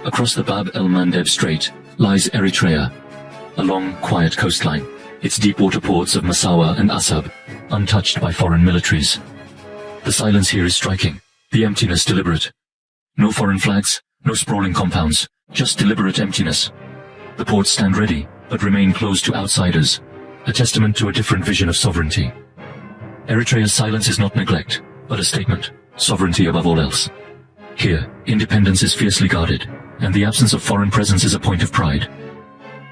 Across the Bab el Mandeb Strait lies Eritrea. A long, quiet coastline, its deep water ports of Massawa and Assab, untouched by foreign militaries. The silence here is striking, the emptiness deliberate. No foreign flags, no sprawling compounds, just deliberate emptiness. The ports stand ready, but remain closed to outsiders, a testament to a different vision of sovereignty. Eritrea's silence is not neglect, but a statement: sovereignty above all else. Here, independence is fiercely guarded, and the absence of foreign presence is a point of pride.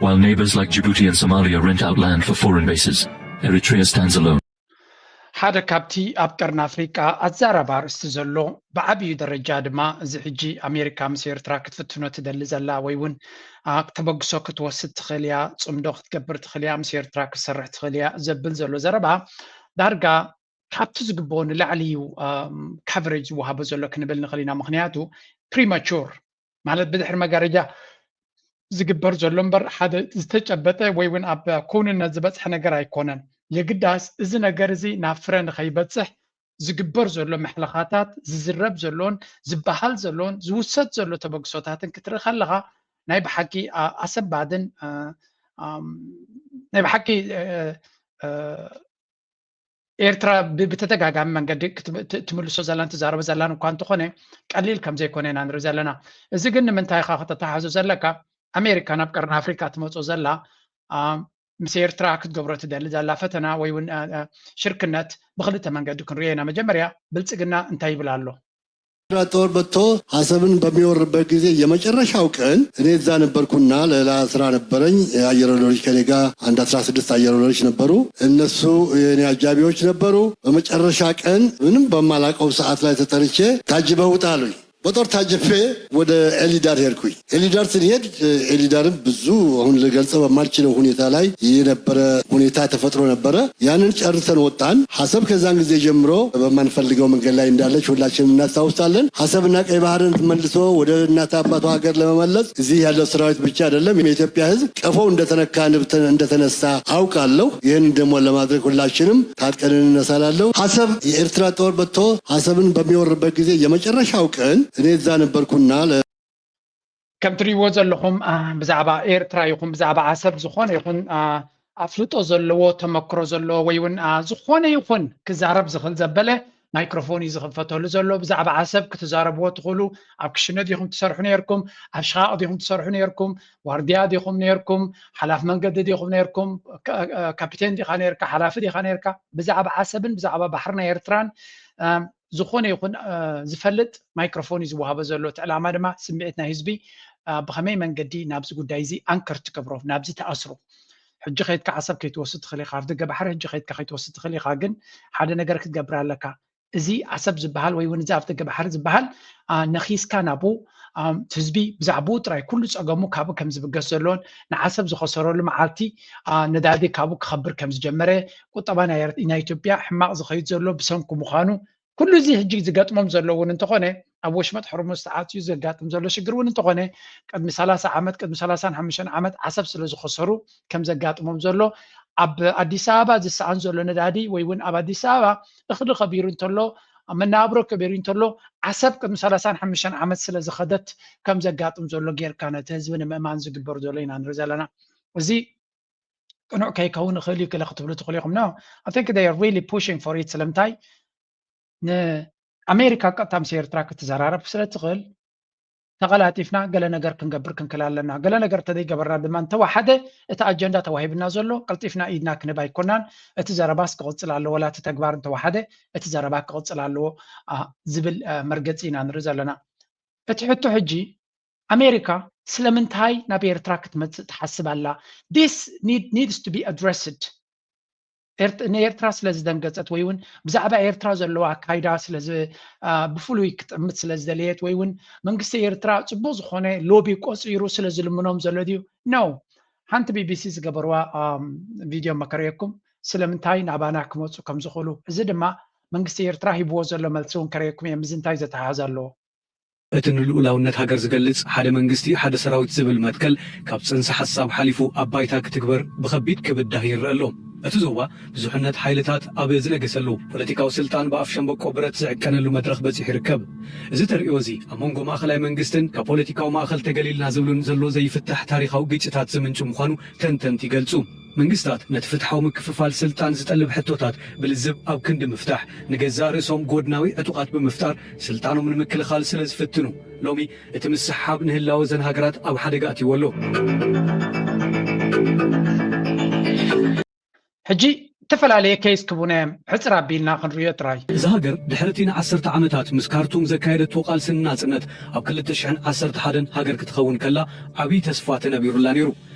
While neighbors like Djibouti and Somalia rent out land for foreign bases, Eritrea stands alone. ሓደ ካብቲ ኣብ ቀርኒ ኣፍሪቃ ኣዛራቢ ኣርእስቲ ዘሎ፣ ብዓብዩ ደረጃ ድማ እዚ ሕጂ ኣሜሪካ ምስ ኤርትራ ክትፍትኖ ትደሊ ዘላ ወይ እውን ተበግሶ ክትወስድ ትኽእል እያ፣ ጽምዶ ክትገብር ትኽእል እያ፣ ምስ ኤርትራ ክትሰርሕ ትኽእል እያ ዘብል ዘሎ ዘረባ ዳርጋ ካብቲ ዝግብኦ ንላዕሊ እዩ ካቨሬጅ ዝወሃቦ ዘሎ ክንብል ንኽእል ኢና። ምኽንያቱ ፕሪማቹር ማለት ብድሕሪ መጋረጃ ዝግበር ዘሎ እምበር ሓደ ዝተጨበጠ ወይ እውን ኣብ ክውንነት ዝበፅሐ ነገር ኣይኮነን። የግዳስ እዚ ነገር እዚ ናብ ፍረ ንኸይበፅሕ ዝግበር ዘሎ መሕለኻታት ዝዝረብ ዘሎን ዝበሃል ዘሎን ዝውሰድ ዘሎ ተበግሶታትን ክትርኢ ከለኻ ናይ ብሓቂ ኣሰባድን ናይ ብሓቂ ኤርትራ ብተደጋጋሚ መንገዲ ትምልሶ ዘላን ትዛረቦ ዘላን እኳ እንተኾነ ቀሊል ከም ዘይኮነ ኢና ንርኢ ዘለና። እዚ ግን ንምንታይ ኢኻ ከተተሓዞ ዘለካ? ኣሜሪካ ናብ ቀርኒ ኣፍሪካ ትመፆ ዘላ ምስ ኤርትራ ክትገብሮ ትደሊ ዘላ ፈተና ወይ እውን ሽርክነት ብክልተ መንገዲ ክንሪኦ ኢና። መጀመርያ ብልፅግና እንታይ ይብል ኣሎ? ጦር መጥቶ አሰብን በሚወርበት ጊዜ የመጨረሻው ቀን እኔ እዛ ነበርኩና ሌላ ስራ ነበረኝ። አየር ወለዶች ከኔ ጋር አንድ አስራ ስድስት አየር ወለዶች ነበሩ። እነሱ የኔ አጃቢዎች ነበሩ። በመጨረሻ ቀን ምንም በማላቀው ሰዓት ላይ ተጠርቼ ታጅበህ ውጣ አሉኝ። በጦር ታጅቤ ወደ ኤሊዳር ሄድኩኝ። ኤሊዳር ስንሄድ ኤሊዳርም ብዙ አሁን ልገልጸው በማልችለው ሁኔታ ላይ የነበረ ሁኔታ ተፈጥሮ ነበረ። ያንን ጨርሰን ወጣን። አሰብ ከዛን ጊዜ ጀምሮ በማንፈልገው መንገድ ላይ እንዳለች ሁላችንም እናስታውሳለን። አሰብና ቀይ ባህርን መልሶ ወደ እናት አባቱ ሀገር ለመመለስ እዚህ ያለው ሰራዊት ብቻ አይደለም፣ የኢትዮጵያ ሕዝብ ቀፎው እንደተነካ ንብ እንደተነሳ አውቃለሁ። ይህን ደግሞ ለማድረግ ሁላችንም ታጥቀን እንነሳ እላለሁ። አሰብ የኤርትራ ጦር መጥቶ አሰብን በሚወርበት ጊዜ የመጨረሻው ቀን እኔ እዛ ነበርኩና ከም ትሪእዎ ዘለኹም ብዛዕባ ኤርትራ ይኹን ብዛዕባ ዓሰብ ዝኾነ ይኹን ኣፍልጦ ዘለዎ ተመክሮ ዘለዎ ወይ እውን ዝኾነ ይኹን ክዛረብ ዝኽእል ዘበለ ማይክሮፎን እዩ ዝኽፈተሉ ዘሎ። ብዛዕባ ዓሰብ ክትዛረብዎ ትኽእሉ። ኣብ ክሽነ ዲኹም ትሰርሑ ነርኩም? ኣብ ሽቓቕ ዲኹም ትሰርሑ ነርኩም? ዋርድያ ዲኹም ነርኩም? ሓላፍ መንገዲ ዲኹም ነርኩም? ካፒቴን ዲኻ ነርካ? ሓላፊ ዲኻ ነርካ? ብዛዕባ ዓሰብን ብዛዕባ ባሕርና ኤርትራን ዝኾነ ይኹን ዝፈልጥ ማይክሮፎን እዩ ዝወሃቦ ዘሎ። እቲ ዕላማ ድማ ስምዒት ናይ ህዝቢ ብኸመይ መንገዲ ናብዚ ጉዳይ እዚ ኣንከር ትገብሮ፣ ናብዚ ተኣስሮ። ሕጂ ከይድካ ዓሰብ ከይትወስድ ትኽእል ኢኻ፣ ኣብ ደገ ባሕሪ ሕጂ ከይድካ ከይትወስድ ትኽእል ኢኻ። ግን ሓደ ነገር ክትገብር ኣለካ። እዚ ዓሰብ ዝበሃል ወይ እውን እዚ ኣብ ደገ ባሕሪ ዝበሃል ነኺስካ ናብኡ ህዝቢ ብዛዕባኡ ጥራይ ኩሉ ጸገሙ ካብኡ ከም ዝብገስ ዘሎን ንዓሰብ ዝኸሰረሉ መዓልቲ ነዳዲ ካብኡ ክኸብር ከም ዝጀመረ ቁጠባ ናይ ኢትዮጵያ ሕማቕ ዝኸይድ ዘሎ ብሰንኩ ምዃኑ ኩሉ እዚ ሕጂ ዝገጥሞም ዘሎ እውን እንተኾነ ኣብ ወሽመጥ ሕርሙዝ ተዓፅዩ ዘጋጥም ዘሎ ሽግር እውን እንተኾነ ቅድሚ ሰላሳ ዓመት ቅድሚ ሰላሳን ሓሙሽተን ዓመት ዓሰብ ስለ ዝኸሰሩ ከም ዘጋጥሞም ዘሎ ኣብ ኣዲስ ኣበባ ዝሰኣን ዘሎ ነዳዲ ወይ እውን ኣብ ኣዲስ ኣበባ እኽሊ ከቢሩ እንተሎ መናብሮ ከቢሩ እንተሎ ዓሰብ ቅድሚ ሰላሳን ሓሙሽተን ዓመት ስለ ዝኸደት ከም ዘጋጥም ዘሎ ጌርካ ነቲ ህዝቢ ንምእማን ዝግበር ዘሎ ኢና ንርኢ ዘለና። እዚ ቅኑዕ ከይከውን ይኽእል እዩ ገለ ክትብሉ ትኽእሉ ኢኹም። No, I think they are really pushing for it። ስለምንታይ ንኣሜሪካ ቀጥታ ምስ ኤርትራ ክትዘራረብ ስለ ትኽእል ተቐላጢፍና ገለ ነገር ክንገብር ክንክል ኣለና። ገለ ነገር እንተዘይገበርና ድማ እንተወሓደ እቲ ኣጀንዳ ተዋሂብና ዘሎ ቀልጢፍና ኢድና ክንህብ ኣይኮናን። እቲ ዘረባስ ክቕፅል ኣለዎ፣ ዋላ እቲ ተግባር እንተወሓደ እቲ ዘረባ ክቕፅል ኣለዎ ዝብል መርገፂ ኢና ንርኢ ዘለና። እቲ ሕቶ ሕጂ ኣሜሪካ ስለምንታይ ናብ ኤርትራ ክትመፅእ ትሓስብ ኣላ? This need, needs to be addressed። ንኤርትራ ስለ ዝደንገፀት ወይ እውን ብዛዕባ ኤርትራ ዘለዎ ኣካይዳ ብፍሉይ ክትጥምት ስለ ዝደለየት ወይ እውን መንግስቲ ኤርትራ ፅቡቅ ዝኾነ ሎቢ ቆፂሩ ስለ ዝልምኖም ዘሎ ድዩ? No። ሓንቲ ቢቢሲ ዝገበርዋ ቪድዮ መከረየኩም ስለምንታይ ናባና ክመፁ ከም ዝኽእሉ። እዚ ድማ መንግስቲ ኤርትራ ሂብዎ ዘሎ መልሲ እውን ከረየኩም እየ። ምስ እንታይ ዘተሓሓዝ ኣለዎ? እቲ ንልኡላውነት ሃገር ዝገልጽ ሓደ መንግስቲ ሓደ ሰራዊት ዝብል መትከል ካብ ጽንሰ ሓሳብ ሓሊፉ ኣብ ባይታ ክትግበር ብኸቢድ ክብዳህ ይረአ ኣሎ። እቲ ዞባ ብዙሕነት ሓይልታት ኣብ ዝነገሰሉ፣ ፖለቲካዊ ስልጣን ብኣፍ ሸምበቆ ብረት ዝዕቀነሉ መድረኽ በጺሑ ይርከብ። እዚ ተርእዮ እዚ ኣብ መንጎ ማእኸላይ መንግስትን ካብ ፖለቲካዊ ማእኸል ተገሊልና ዝብሉን ዘሎ ዘይፍታሕ ታሪኻዊ ግጭታት ዝምንጩ ምዃኑ ተንተንቲ ይገልጹ። መንግስታት ነቲ ፍትሓዊ ምክፍፋል ስልጣን ዝጠልብ ሕቶታት ብልዝብ ኣብ ክንዲ ምፍታሕ፣ ንገዛእ ርእሶም ጎድናዊ ዕጡቓት ብምፍጣር ስልጣኖም ንምክልኻል ስለ ዝፍትኑ፣ ሎሚ እቲ ምስሕሓብ ንህላወ እዘን ሃገራት ኣብ ሓደጋ ኣትይዎ ኣሎ። ሕጂ እተፈላለየ ኬስ ክቡነ ሕፅር ኣቢልና ክንሪኦ ጥራይ። እዛ ሃገር ድሕሪ እቲ ንዓሰርተ ዓመታት ምስ ካርቱም ዘካየደቶ ቃልሲ ንናጽነት ኣብ ክልተ ሽሕን ዓሰርተ ሓደን ሃገር ክትኸውን ከላ ዓብዪ ተስፋ ተነቢሩላ ነይሩ።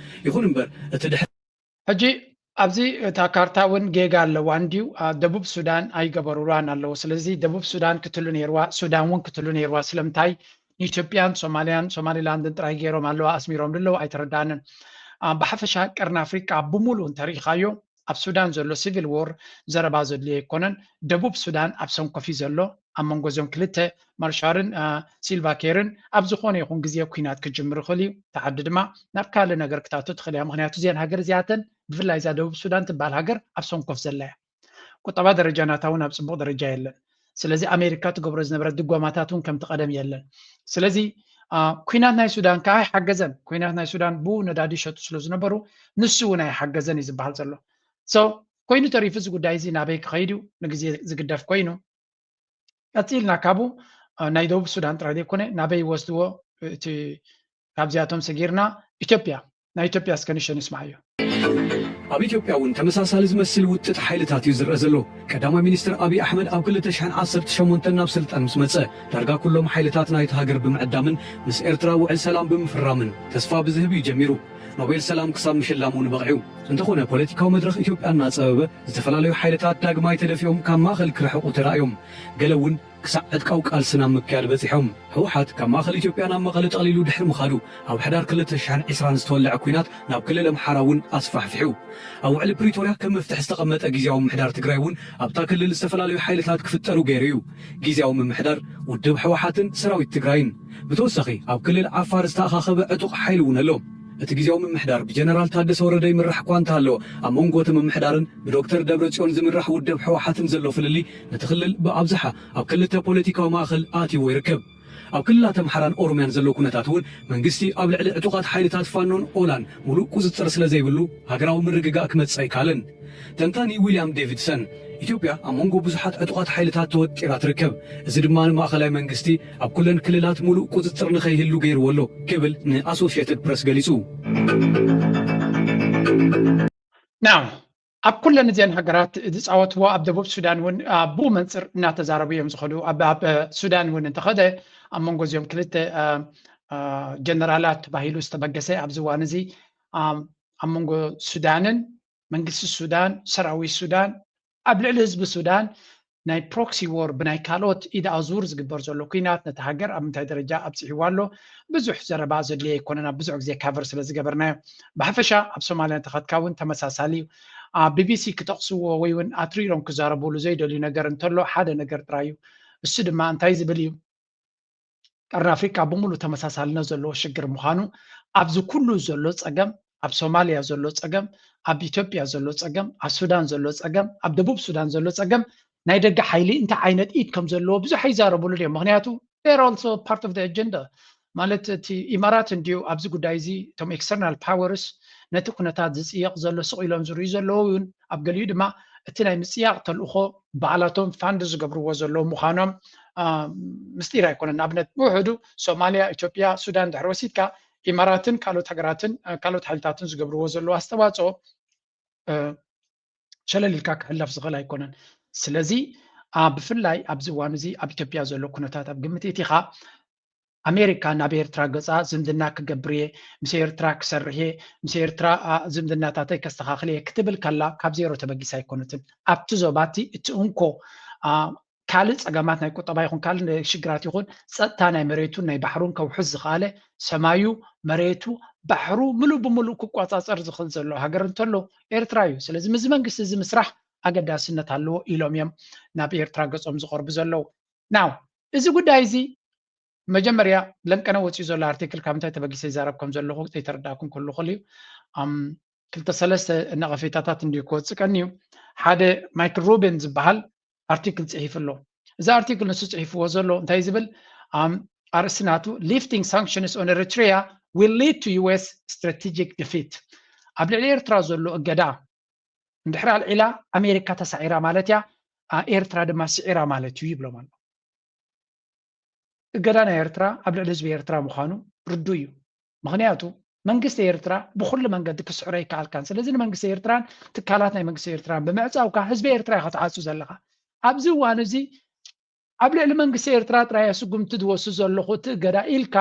ይኹን እምበር እቲ ድሕሪ ሕጂ ኣብዚ እታ ካርታ እውን ጌጋ ኣለዋ እንድዩ። ደቡብ ሱዳን ኣይገበሩላን ኣለዉ። ስለዚ ደቡብ ሱዳን ክትህሉ ነይርዋ፣ ሱዳን እውን ክትህሉ ነይርዋ። ስለምንታይ ንኢትዮጵያን ሶማልያን ሶማሊላንድን ጥራይ ገይሮም ኣለዋ ኣስሚሮም ኣለዉ ኣይተረዳንን። ብሓፈሻ ቀርኒ ኣፍሪቃ ብምሉእ እንተሪኢኻዮ ኣብ ሱዳን ዘሎ ሲቪል ዎር ዘረባ ዘድልዮ ኣይኮነን። ደቡብ ሱዳን ኣብ ሰንኮፍ እዩ ዘሎ ኣብ መንጎ እዞም ክልተ ማርሻርን ሲልቫ ኬርን ኣብ ዝኾነ ይኹን ግዜ ኲናት ክጅምር ይኽእል እዩ። እቲ ዓዲ ድማ ናብ ካልእ ነገር ክታቶ ትኽእል እያ። ምክንያቱ እዚአን ሃገር እዚኣተን ብፍላይ እዛ ደቡብ ሱዳን ትበሃል ሃገር ኣብ ሰንኮፍ ዘላ እያ። ቁጠባ ደረጃ ናታ እውን ኣብ ፅቡቕ ደረጃ የለን። ስለዚ ኣሜሪካ ትገብሮ ዝነበረት ድጎማታት እውን ከምቲ ቀደም የለን። ስለዚ ኲናት ናይ ሱዳን ከዓ ኣይሓገዘን። ኲናት ናይ ሱዳን ብኡ ነዳዲ ይሸጡ ስለ ዝነበሩ ንሱ እውን ኣይሓገዘን እዩ ዝበሃል ዘሎ። So ኮይኑ ተሪፉ እዚ ጉዳይ እዚ ናበይ ክኸይድ እዩ ንግዜ ዝግደፍ ኮይኑ ቀፂልና ካብኡ ናይ ደቡብ ሱዳን ጥራይ ዘይኮነ ናበይ ይወስድዎ እቲ ካብዚኣቶም ሰጊርና ኢትዮጵያ ናይ ኢትዮጵያ እስከ ንሸ ንስማዓዮ። ኣብ ኢትዮጵያ እውን ተመሳሳሊ ዝመስል ውጥጥ ሓይልታት እዩ ዝረአ ዘሎ። ቀዳማይ ሚኒስትር ኣብይ ኣሕመድ ኣብ ክልተ ሽሕን ዓሰርተ ሸሞንተን ናብ ስልጣን ምስ መጸ ዳርጋ ኩሎም ሓይልታት ናይቲ ሃገር ብምዕዳምን ምስ ኤርትራ ውዕል ሰላም ብምፍራምን ተስፋ ብዝህብ እዩ ጀሚሩ። ኖቤል ሰላም ክሳብ ምሽላም እውን በቒዑ። እንተኾነ ፖለቲካዊ መድረኽ ኢትዮጵያ እናጸበበ ዝተፈላለዩ ሓይልታት ዳግማይ ተደፊኦም ካብ ማእኸል ክርሕቑ ተራእዮም። ገለ እውን ክሳዕ ዕጥቃዊ ቃልሲ ናብ ምክያድ በጺሖም። ህወሓት ካብ ማእኸል ኢትዮጵያ ናብ መቐለ ጠቕሊሉ ድሕሪ ምኻዱ ኣብ ሕዳር ክልተ ሽሕን ዕስራን ዝተወልዐ ኲናት ናብ ክልል ኣምሓራ እውን ኣስፋሕፊሑ። ኣብ ውዕሊ ፕሪቶርያ ከም መፍትሒ ዝተቐመጠ ግዝያዊ ምምሕዳር ትግራይ እውን ኣብታ ክልል ዝተፈላለዩ ሓይልታት ክፍጠሩ ገይሩ እዩ። ግዝያዊ ምምሕዳር ውድብ ህወሓትን ሰራዊት ትግራይን። ብተወሳኺ ኣብ ክልል ዓፋር ዝተኣኻኸበ ዕጡቕ ሓይሊ እውን ኣሎ። እቲ ግዝያዊ ምምሕዳር ብጀነራል ታደሰ ወረደ ይምራሕ እኳ እንተሃለወ ኣብ መንጎ እቲ ምምሕዳርን ብዶክተር ደብረጽዮን ዝምራሕ ውድብ ህወሓትን ዘሎ ፍልልይ ነቲ ክልል ብኣብዝሓ ኣብ ክልተ ፖለቲካዊ ማእኸል ኣትይዎ ይርከብ። ኣብ ክልላት ኣምሓራን ኦሮምያን ዘሎ ኩነታት እውን መንግስቲ ኣብ ልዕሊ ዕጡቓት ሓይልታት ፋኖን ኦላን ሙሉእ ቁፅፅር ስለ ዘይብሉ ሃገራዊ ምርግጋእ ክመፅእ ኣይከኣለን። ተንታኒ ዊልያም ዴቪድሰን ኢትዮጵያ ኣብ መንጎ ብዙሓት ዕጡቓት ሓይልታት ተወጢራ ትርከብ፣ እዚ ድማ ንማእኸላይ መንግስቲ ኣብ ኩለን ክልላት ሙሉእ ቁፅፅር ንኸይህሉ ገይርዎ ኣሎ ክብል ንኣሶሽየትድ ፕረስ ገሊፁ። ናው ኣብ ኩለን እዚአን ሃገራት ዝፃወትዎ ኣብ ደቡብ ሱዳን እውን ብኡ መንፅር እናተዛረቡ እዮም ዝኸዱ። ኣብ ሱዳን እውን እንተኸደ ኣብ መንጎ እዚኦም ክልተ ጀነራላት ተባሂሉ ዝተበገሰ ኣብዚ እዋን እዚ ኣብ መንጎ ሱዳንን መንግስቲ ሱዳን ሰራዊት ሱዳን ኣብ ልዕሊ ህዝቢ ሱዳን ናይ ፕሮክሲ ዎር ብናይ ካልኦት ኢድ ኣዙር ዝግበር ዘሎ ኩናት ነቲ ሃገር ኣብ ምንታይ ደረጃ ኣብፅሕዋ ኣሎ ብዙሕ ዘረባ ዘድልዮ ኣይኮነን። ኣብ ብዙሕ ግዜ ካቨር ስለ ዝገበርናዮ ብሓፈሻ ኣብ ሶማልያ እንተኸድካ እውን ተመሳሳሊ እዩ። ቢቢሲ ክጠቕስዎ ወይ እውን ኣትሪሮም ክዛረብሉ ዘይደልዩ ነገር እንተሎ ሓደ ነገር ጥራይ እዩ። እሱ ድማ እንታይ ዝብል እዩ? ቀርኒ ኣፍሪቃ ብምሉእ ተመሳሳልነት ዘለዎ ሽግር ምዃኑ ኣብዚ ኩሉ ዘሎ ፀገም ኣብ ሶማልያ ዘሎ ፀገም ኣብ ኢትዮጵያ ዘሎ ፀገም ኣብ ሱዳን ዘሎ ፀገም ኣብ ደቡብ ሱዳን ዘሎ ፀገም ናይ ደገ ሓይሊ እንታይ ዓይነት ኢድ ከም ዘለዎ ብዙሕ ኣይዛረብሉን እዮም። ምክንያቱ they're also part of the agenda ማለት እቲ ኢማራት እንድዩ ኣብዚ ጉዳይ እዚ እቶም external powers ነቲ ኩነታት ዝፅየቕ ዘሎ ስቕ ኢሎም ዝርእዩ ዘለዉ እውን ኣብ ገሊኡ ድማ እቲ ናይ ምፅያቕ ተልእኾ ባዕላቶም ፋንድ ዝገብርዎ ዘለዉ ምዃኖም ምስጢር ኣይኮነን። ንኣብነት ብውሕዱ ሶማልያ፣ ኢትዮጵያ፣ ሱዳን ድሕሪ ወሲድካ ኢማራትን ካልኦት ሃገራትን ካልኦት ሓይልታትን ዝገብርዎ ዘለዉ ኣስተዋፅኦ ሸለል ኢልካ ክሕለፍ ዝኽእል ኣይኮነን። ስለዚ ብፍላይ ኣብዚ እዋን እዚ ኣብ ኢትዮጵያ ዘሎ ኩነታት ኣብ ግምት እቲኻ ኣሜሪካ ናብ ኤርትራ ገፃ ዝምድና ክገብር እየ፣ ምስ ኤርትራ ክሰርሕ እየ፣ ምስ ኤርትራ ዝምድናታተይ ከስተኻኽል እየ ክትብል ከላ ካብ ዜሮ ተበጊሳ ኣይኮነትን። ኣብቲ ዞባ እቲ እቲ እንኮ ካልእ ፀገማት ናይ ቁጠባ ይኹን ካልእ ሽግራት ይኹን ፀጥታ ናይ መሬቱን ናይ ባሕሩን ከውሕስ ዝኸኣለ ሰማዩ መሬቱ ባሕሩ ምሉእ ብምሉእ ክቋፃፀር ዝኽእል ዘሎ ሃገር እንተሎ ኤርትራ እዩ። ስለዚ ምስዚ መንግስቲ እዚ ምስራሕ ኣገዳስነት ኣለዎ ኢሎም እዮም ናብ ኤርትራ ገፆም ዝቐርቡ ዘለዉ። ናው እዚ ጉዳይ እዚ መጀመርያ ለንቀነ ወፂኡ ዘሎ ኣርቲክል ካብ ምንታይ ተበጊሰ ይዛረብ ከም ዘለኹ ዘይተረዳእኩም ክህሉ ይኽእል እዩ። ክልተ ሰለስተ ነቐፌታታት እንድዩ ክወፅእ ቀንዩ። ሓደ ማይክል ሩቢን ዝበሃል ኣርቲክል ፅሒፉ ኣሎ። እዚ ኣርቲክል ንሱ ፅሒፍዎ ዘሎ እንታይ ዝብል ኣርእስቲ ናቱ፣ lifting sanctions on Eritrea will lead to U S strategic defeat። ኣብ ልዕሊ ኤርትራ ዘሎ እገዳ እንድሕር ኣልዒላ ኣሜሪካ ተሳዒራ ማለት እያ፣ ኤርትራ ድማ ስዒራ ማለት እዩ ይብሎም ኣሎ። እገዳ ናይ ኤርትራ ኣብ ልዕሊ ህዝቢ ኤርትራ ምዃኑ ርዱ እዩ። ምኽንያቱ መንግስቲ ኤርትራ ብኩሉ መንገዲ ክስዕሮ ኣይከኣልካን። ስለዚ ንመንግስቲ ኤርትራን ትካላት ናይ መንግስቲ ኤርትራን ብምዕጻውካ ህዝቢ ኤርትራ ኢኻ ትዓጹ ዘለኻ። ኣብዚ እዋን እዚ ኣብ ልዕሊ መንግስቲ ኤርትራ ጥራይ ስጉምቲ ዝወስድ ዘለኹ እቲ እገዳ ኢልካ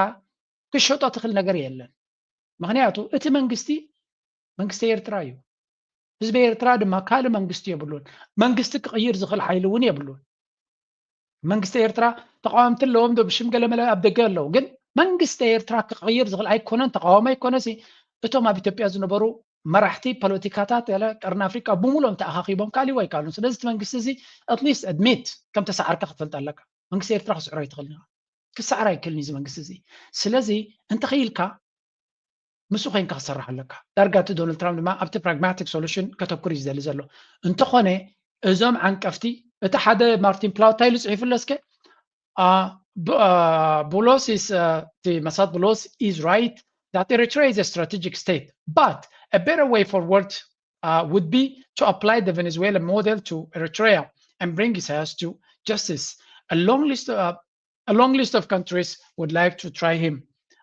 ክሸጦ ትኽእል ነገር የለን። ምኽንያቱ እቲ መንግስቲ መንግስቲ ኤርትራ እዩ። ህዝቢ ኤርትራ ድማ ካልእ መንግስቲ የብሉን። መንግስቲ ክቕይር ዝኽእል ሓይሊ እውን የብሉን። መንግስቲ ኤርትራ ተቃወምቲ ኣለዎም ዶ ብሽም ገለመለ ኣብ ደገ ኣለዉ፣ ግን መንግስቲ ኤርትራ ክቕይር ዝኽእል ኣይኮነን። ተቃዋሚ ኣይኮነሲ እቶም ኣብ ኢትዮጵያ ዝነበሩ መራሕቲ ፖለቲካታት ያለ ቀርኒ ኣፍሪቃ ብምሎም ተኣኻኺቦም ካልእዎ ኣይከኣሉን። ስለዚ እቲ መንግስቲ እዚ ኣትሊስት ኣድሚት ከም ተሰዓርካ ክትፈልጥ ኣለካ። መንግስቲ ኤርትራ ክስዕሮ ኣይትኽእልን ኢኻ። ክሰዓር ኣይክእልን እዩ እዚ መንግስቲ እዚ። ስለዚ እንተኽኢልካ ምስኡ ኮይንካ ክሰርሕ ኣለካ። ዳርጋ እቲ ዶናልድ ትራምፕ ድማ ኣብቲ ፕራግማቲክ ሶሉሽን ከተኩር እዩ ዝደሊ ዘሎ። እንተኾነ እዞም ዓንቀፍቲ እቲ ሓደ ማርቲን ፕላውት እንታይ ኢሉ ጽሒፉ ኣሎ እስከ? Boulos is እቲ መሳት ብሎስ is right that Eritrea is a strategic state, but a better way forward uh, would be to apply the Venezuelan model to Eritrea and bring Isaias to justice. A long list, uh, a long list of countries would like to try him.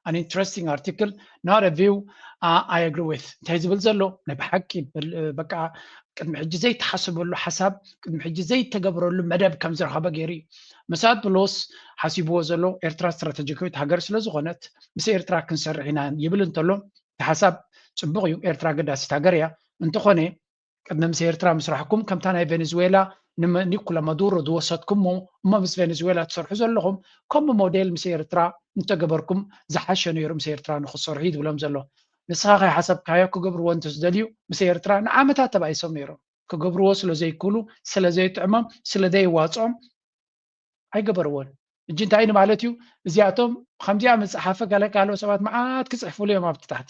An interesting article, not a view uh, I agree with. እንታይ ዝብል ዘሎ ናይ ብሓቂ በቃ ቅድሚ ሕጂ ዘይተሓሰበሉ ሓሳብ ቅድሚ ሕጂ ዘይተገብረሉ መደብ ከም ዝረኸበ ገይሩ እዩ። መሳት ብሎስ ሓሲብዎ ዘሎ ኤርትራ ስትራተጂካዊት ሃገር ስለ ዝኾነት ምስ ኤርትራ ክንሰርሕ ኢና ይብል እንተሎ እቲ ሓሳብ ጽቡቕ እዩ። ኤርትራ ኣገዳሲት ሃገር እያ። እንተኾነ ቅድሚ ምስ ኤርትራ ምስራሕኩም ከምታ ናይ ቬኔዙዌላ ንኒኮላ ማዱሮ ዝወሰድኩሞ እሞ ምስ ቬኔዙዌላ ትሰርሑ ዘለኹም ከምኡ ሞዴል ምስ ኤርትራ እንተገበርኩም ዝሓሸ ነይሩ ምስ ኤርትራ ንክትሰርሑ እዩ ዝብሎም ዘሎ። ንስኻ ከይሓሰብካዮ ክገብርዎ እንተዝደልዩ ምስ ኤርትራ ንዓመታት ተባኢሶም ነይሮም። ክገብርዎ ስለ ዘይክእሉ፣ ስለ ዘይጥዕሞም፣ ስለ ዘይዋፅኦም ኣይገበርዎን። እጂ እንታይ ንማለት እዩ? እዚኣቶም ከምዚኣ መፅሓፈ ገለ ካልኦ ሰባት መዓት ክፅሕፉሉ እዮም ኣብቲ ታሕቲ።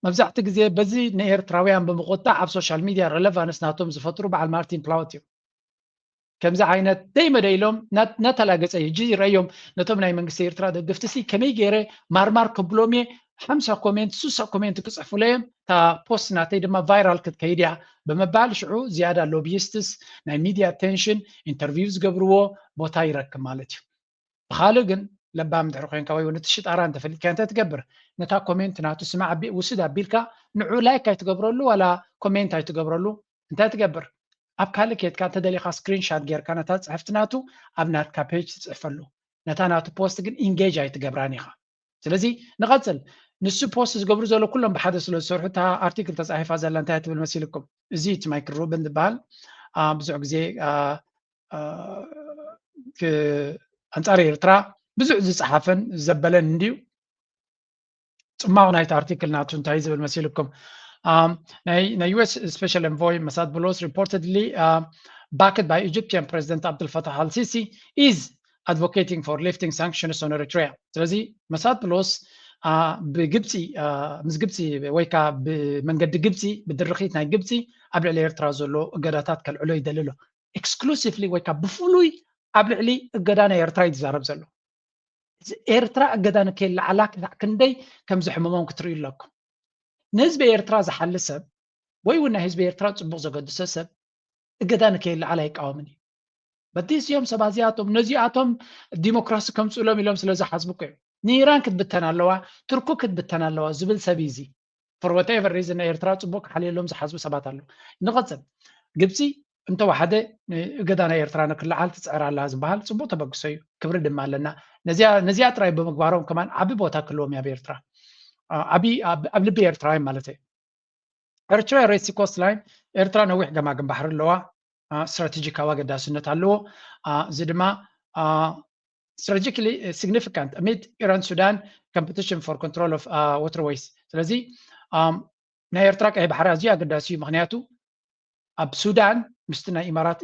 መብዛሕቲ ግዜ በዚ ንኤርትራውያን ብምቁጣዕ ኣብ ሶሻል ሚድያ ረለቫንስ ናቶም ዝፈጥሩ በዓል ማርቲን ፕላውት እዮም። ከምዚ ዓይነት ደይመደ ኢሎም ናተላገጸ እዩ። ሕጂ ይረእዮም ነቶም ናይ መንግስቲ ኤርትራ ደገፍቲ ሲ ከመይ ገይረ ማርማር ከብሎም እየ ሓምሳ ኮሜንት ሱሳ ኮሜንት ክጽሕፉለ እዮም እታ ፖስት ናተይ ድማ ቫይራል ክትከይድ እያ ብምባል ሽዑ ዝያዳ ሎቢይስትስ ናይ ሚድያ ኣቴንሽን ኢንተርቪው ዝገብርዎ ቦታ ይረክብ ማለት እዩ። ብኻልእ ግን ለባም እንድሕር ኮይንካ ወይ እውን እቲ ሽጣራ እንተፈሊጥካ እንታይ ትገብር? ነታ ኮሜንት ናቱ ስማዕ ውስድ ኣቢልካ ንዑ ላይክ ኣይትገብረሉ ዋላ ኮሜንት ኣይትገብረሉ እንታይ ትገብር? ኣብ ካልእ ኬድካ እንተደሊኻ ስክሪንሻት ጌርካ ነታ ጽሕፍቲ ናቱ ኣብ ናትካ ፔጅ ትጽሕፈሉ። ነታ ናቱ ፖስት ግን ኢንጌጅ ኣይትገብራን ኢኻ። ስለዚ ንቐጽል። ንሱ ፖስት ዝገብሩ ዘሎ ኩሎም ብሓደ ስለ ዝሰርሑ እታ ኣርቲክል ተጻሒፋ ዘላ እንታይ ትብል መሲልኩም? እዚ እቲ ማይክል ሩብን ዝበሃል ብዙሕ ግዜ ኣንጻር ኤርትራ ብዙሕ ዝጸሓፈን ዘበለን እንድዩ። ጽማቕ ናይቲ ኣርቲክል ናቱ እንታይ ዝብል መሲልኩም? ናይ US special envoy መሳት ብሎስ reportedly backed by Egyptian President Abdel Fattah al-Sisi is advocating for lifting sanctions on Eritrea። ስለዚ መሳት ብሎስ ብግብፂ ምስ ግብፂ ወይ ከዓ ብመንገዲ ግብፂ ብድርኺት ናይ ግብፂ ኣብ ልዕሊ ኤርትራ ዘሎ እገዳታት ከልዕሎ ይደሊ ኣሎ። ኤክስክሉሲቭሊ ወይ ከዓ ብፍሉይ ኣብ ልዕሊ እገዳ ናይ ኤርትራ እዩ ዝዛረብ ዘሎ። እዚ ኤርትራ እገዳ ንከይለዓላ ክሳዕ ክንደይ ከም ዘሕምሞም ክትርእዩ ኣለኩም። ንህዝቢ ኤርትራ ዝሓሊ ሰብ ወይ እውን ናይ ህዝቢ ኤርትራ ፅቡቕ ዘገድሶ ሰብ እገዳ ንከይለዓል ኣይቃወምን እዩ። በቲ እዚኦም ሰባት እዚኣቶም ነዚኣቶም ዲሞክራሲ ከምፅእሎም ኢሎም ስለ ዝሓስቡ እኮ እዮም። ንኢራን ክትብተን ኣለዋ፣ ቱርኩ ክትብተን ኣለዋ ዝብል ሰብ እዩ እዚ። For whatever reason ናይ ኤርትራ ፅቡቅ ክሓልየሎም ዝሓስቡ ሰባት ኣለዉ። ንቐፅል። ግብፂ እንተወሓደ እገዳ ናይ ኤርትራ ንክልዓል ትፅዕር ኣላ ዝበሃል ፅቡቅ ተበግሶ እዩ። ክብሪ ድማ ኣለና። ነዚኣ ጥራይ ብምግባሮም ከማን ዓቢ ቦታ ክህልዎም እያ ኣብ ኤርትራ። ዓቢ ኣብ ልቢ ኤርትራውያን ማለት እዩ። ኤርትራ ሬድ ሲ ኮስት ላይን ኤርትራ ነዊሕ ገማግም ባሕሪ ኣለዋ። ስትራቴጂካዊ ኣገዳስነት ኣለዎ። እዚ ድማ strategically significant amid Iran Sudan competition for control of waterways። ስለዚ ናይ ኤርትራ ቀይ ባሕሪ ኣዝዩ ኣገዳሲ እዩ። ምክንያቱ ኣብ ሱዳን ምስቲ ናይ ኢማራት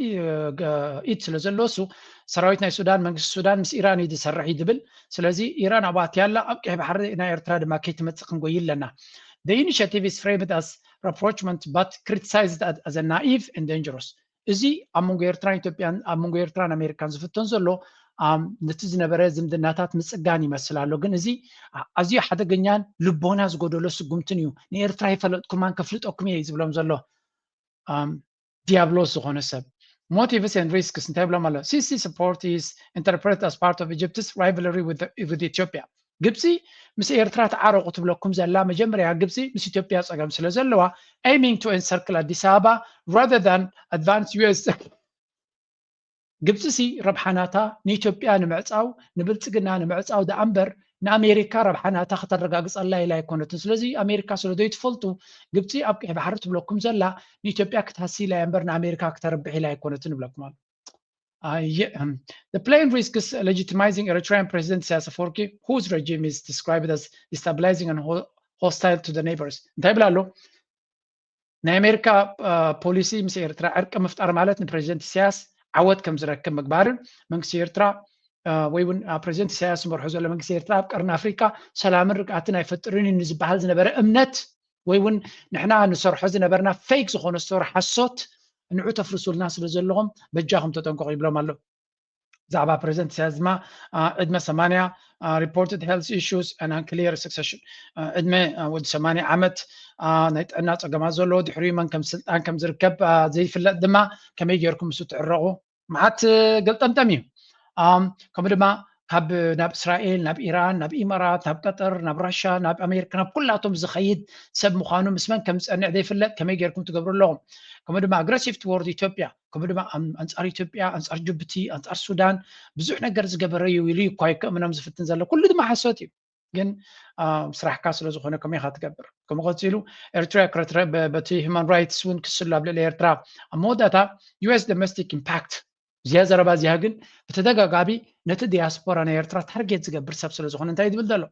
ኢድ ስለ ዘሎ እሱ ሰራዊት ናይ ሱዳን መንግስቲ ሱዳን ምስ ኢራን እዩ ዝሰርሕ እዩ ዝብል። ስለዚ ኢራን ኣብኡ ኣትያ ኣላ ኣብ ቀይ ባሕሪ ናይ ኤርትራ ድማ ከይትመፅእ ክንጎይ ኣለና። The initiative is framed as rapprochement but criticized as, as a naive and dangerous. እዚ ኣብ መንጎ ኤርትራን ኢትዮጵያን ኣብ መንጎ ኤርትራን ኣሜሪካን ዝፍተን ዘሎ ነቲ ዝነበረ ዝምድናታት ምፅጋን ይመስል ኣሎ። ግን እዚ ኣዝዩ ሓደገኛን ልቦና ዝጎደሎ ስጉምትን እዩ። ንኤርትራ ይፈለጥኩማን ከፍልጠኩም እየ እዩ ዝብሎም ዘሎ። ዲያብሎስ ዝኾነ ሰብ። Motives and risks እንታይ ብሎም ኣሎ? Sisi support is interpreted as part of Egypt's rivalry with, with Ethiopia. ግብፂ ምስ ኤርትራ ተዓረቑ ትብለኩም ዘላ። መጀመርያ ግብፂ ምስ ኢትዮጵያ ፀገም ስለ ዘለዋ aiming to encircle ኣዲስ ኣበባ rather than advance U S ግብፂ ሲ ረብሓ ናታ ንኢትዮጵያ ንምዕፃው ንብልፅግና ንምዕፃው ደኣ እምበር ንኣሜሪካ ረብሓ ናታ ከተረጋግፀላ ኢላ ኣይኮነትን። ስለዚ ኣሜሪካ ስለ ዘይትፈልጡ ግብፂ ኣብ ቀይ ባሕሪ ትብለኩም ዘላ ንኢትዮጵያ ክትሃሲ ኢላ እያ እምበር ንኣሜሪካ ክተርብሕ ኢላ ኣይኮነትን ይብለኩም ኣሎ። The plane risks legitimizing Eritrean President Isaias Afwerki, whose regime is described as destabilizing and hostile to the neighbors. እንታይ ይብል ኣሎ? ናይ ኣሜሪካ ፖሊሲ ምስ ኤርትራ ዕርቂ ምፍጣር ማለት ንፕሬዚደንት ኢሳያስ ዓወት ከም ዝረክብ ምግባርን መንግስቲ ኤርትራ ወይ እውን ፕሬዚደንት ኢሳያስ ዝመርሖ ዘሎ መንግስቲ ኤርትራ ኣብ ቀርኒ ኣፍሪካ ሰላምን ርግኣትን ኣይፈጥርን እዩ ንዝበሃል ዝነበረ እምነት ወይ እውን ንሕና ንሰርሖ ዝነበርና ፌክ ዝኾነ ስቶሪ ሓሶት ንዑ ተፍርሱልና ስለ ዘለኹም በጃኹም ተጠንቀቑ ይብሎም ኣሎ። ብዛዕባ ፕሬዚደንት ኢሳያስ ድማ ዕድመ ሰማንያ፣ reported health issues and unclear succession፣ ዕድመ ወዲ ሰማንያ ዓመት፣ ናይ ጥዕና ፀገማት ዘለዎ፣ ድሕሪኡ መን ከም ስልጣን ከም ዝርከብ ዘይፍለጥ ድማ ከመይ ገይርኩም ምስ ትዕረቑ መዓት ገልጠምጠም እዩ። ከምኡ ድማ ካብ ናብ እስራኤል፣ ናብ ኢራን፣ ናብ ኢማራት፣ ናብ ቀጠር፣ ናብ ራሻ፣ ናብ ኣሜሪካ፣ ናብ ኩላቶም ዝኸይድ ሰብ ምዃኑ ምስ መን ከም ዝፀንዕ ዘይፍለጥ ከመይ ገይርኩም ትገብሩ ኣለኹም። ከምኡ ድማ aggressive toward ኢትዮጵያ ከምኡ ድማ ኣንፃር ኢትዮጵያ፣ ኣንፃር ጅቡቲ፣ ኣንፃር ሱዳን ብዙሕ ነገር ዝገበረ እዩ ኢሉ እኳ ይከእምኖም ዝፍትን ዘሎ ኩሉ ድማ ሓሶት እዩ። ግን ስራሕካ ስለ ዝኾነ ከመይ ኢኻ ትገብር? ከምኡ ቀፂሉ ኤርትራ በቲ human rights እውን ክስሉ ኣብ ልዕሊ ኤርትራ ኣብ መወዳእታ U S domestic impact እዚኣ ዘረባ እዚኣ ግን ብተደጋጋሚ ነቲ ዲያስፖራ ናይ ኤርትራ ታርጌት ዝገብር ሰብ ስለ ዝኾነ እንታይ ዝብል ዘሎ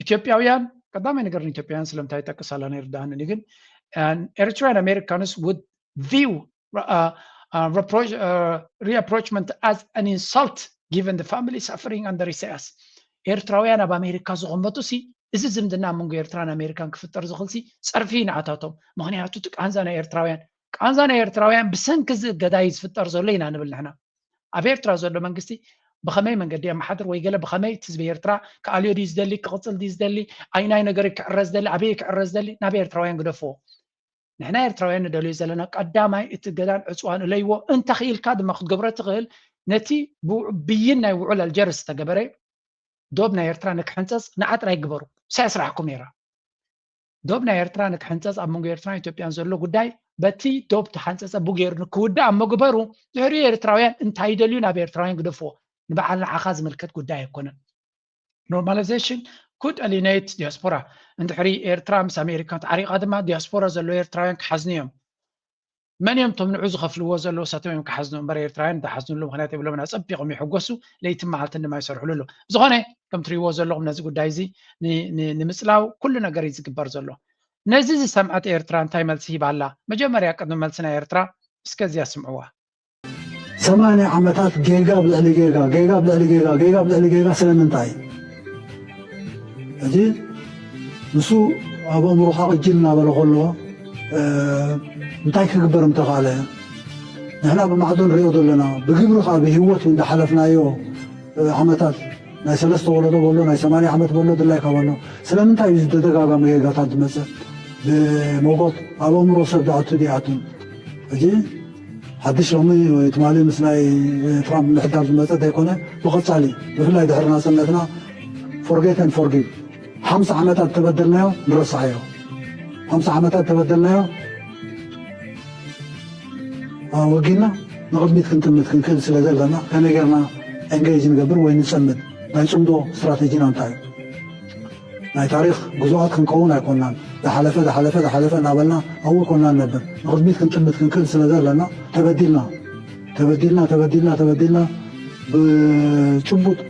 ኢትዮጵያውያን ቀዳማይ ነገር ንኢትዮጵያውያን ስለምንታይ ይጠቅስ ኣላ ነይሩ ደኣንኒ ግን Eritrean Americans would view uh, uh, reapproachment as an insult given the family suffering under ኢሳያስ ኤርትራውያን ኣብ ኣሜሪካ ዝቕመጡ ሲ እዚ ዝምድና ኣብ መንጎ ኤርትራን ኣሜሪካን ክፍጠር ዝኽእል ሲ ፀርፊ ንዓታቶም ምክንያቱ እቲ ቃንዛ ናይ ኤርትራውያን ቃንዛ ናይ ኤርትራውያን ብሰንኪ እዚ እገዳ እዩ ዝፍጠር ዘሎ ኢና ንብል ንሕና ኣብ ኤርትራ ዘሎ መንግስቲ ብኸመይ መንገዲ የመሓድር ወይ ገለ ብኸመይ እቲ ህዝቢ ኤርትራ ክኣልዮ ድዩ ዝደሊ ክቕፅል ድዩ ዝደሊ ኣይናይ ነገር ክዕረ ዝደሊ ኣበይ ክዕረ ዝደሊ ናብ ኤርትራውያን ግደፍዎ ንሕና ኤርትራውያን ንደልዮ ዘለና ቀዳማይ እቲ ገዳን ዕፅዋን እለይዎ እንተኽኢልካ ድማ ክትገብሮ ትኽእል ነቲ ብይን ናይ ውዑል ኣልጀርስ ዝተገበረ ዶብ ናይ ኤርትራ ንክሕንፀፅ ንዓ ጥራይ ግበሩ ሳይ ስራሕኩም ነይራ ዶብ ናይ ኤርትራ ንክሕንፀፅ ኣብ መንጎ ኤርትራን ኢትዮጵያን ዘሎ ጉዳይ በቲ ዶብ ተሓንፀፀ ቡ ገይሩ ንክውዳእ እሞ ግበሩ ድሕሪኡ ኤርትራውያን እንታይ ይደልዩ ናብ ኤርትራውያን ግደፍዎ ንበዓል ንዓኻ ዝምልከት ጉዳይ ኣይኮነን normalization could alienate diaspora እንድሕሪ ኤርትራ ምስ ኣሜሪካ ተዓሪቓ ድማ ዲያስፖራ ዘለዉ ኤርትራውያን ክሓዝኑ እዮም መን እዮም ቶም ንዑ ዝኸፍልዎ ዘለዉ ሳቶም እዮም ክሓዝኑ እምበር ኤርትራውያን ዝሓዝንሉ ምክንያት የብሎም ኣፀቢቖም ይሕጎሱ ለይትን መዓልትን ድማ ይሰርሕሉ ኣለዉ ብዝኾነ ከም ትሪእዎ ዘለኹም ነዚ ጉዳይ እዚ ንምፅላው ኩሉ ነገር እዩ ዝግበር ዘሎ ነዚ ዝሰምዐት ኤርትራ እንታይ መልሲ ሂባ ኣላ መጀመርያ ቅድሚ መልሲ ናይ ኤርትራ እስከ እዚኣ ስምዕዋ ሰማንያ ዓመታት ጌጋ ኣብ ልዕሊ ጌጋ ጌጋ ኣብ ልዕሊ ጌጋ ጌጋ ኣብ ልዕሊ ጌጋ ስለምንታይ ሕጂ ንሱ ኣብ ኣእምሮኻ ቅጅል እናበለ ከሎ እንታይ ክግበር ምተኻእለ ንሕና ብማዕዶ ንሪኦ ዘለና ብግብሪ ከዓ ብህይወት እንዳሓለፍናዮ ዓመታት ናይ ሰለስተ ወለዶ በሎ ናይ ሰማንያ ዓመት በሎ ድላይካ በሎ ስለምንታይ እዩ ዝተደጋጋሚ ጌጋታት ዝመፅእ ብሞጎት ኣብ ኣእምሮ ሰብ ዝኣቱ ድኣቱን ሕጂ ሓድሽ ሎሚ ወይ ትማሊ ምስ ናይ ትራምፕ ምሕዳር ዝመፀ ዘይኮነ ብቐፃሊ ብፍላይ ድሕሪ ናፅነትና forget and forgive ሓምሳ ዓመታት ተበደልናዮ ንረስዓዮ ሓምሳ ዓመታት ተበደልናዮ ወጊና ንቕድሚት ክንጥምት ክንክእል ስለ ዘለና ከመይ ጌርና engage ንገብር ወይ ንፀምድ ናይ ፅምዶ strategy ና እንታይ እዩ ናይ ታሪክ ግዙኣት ክንከውን ኣይኮናን ዝሓለፈ ዝሓለፈ ዝሓለፈ እናበልና ኣብኡ ኮና ንነብር ንቅድሚት ክንጥምት ክንክእል ስለ ዘለና ተበዲልና ተበዲልና ተበዲልና ተበዲልና ብጭቡጥ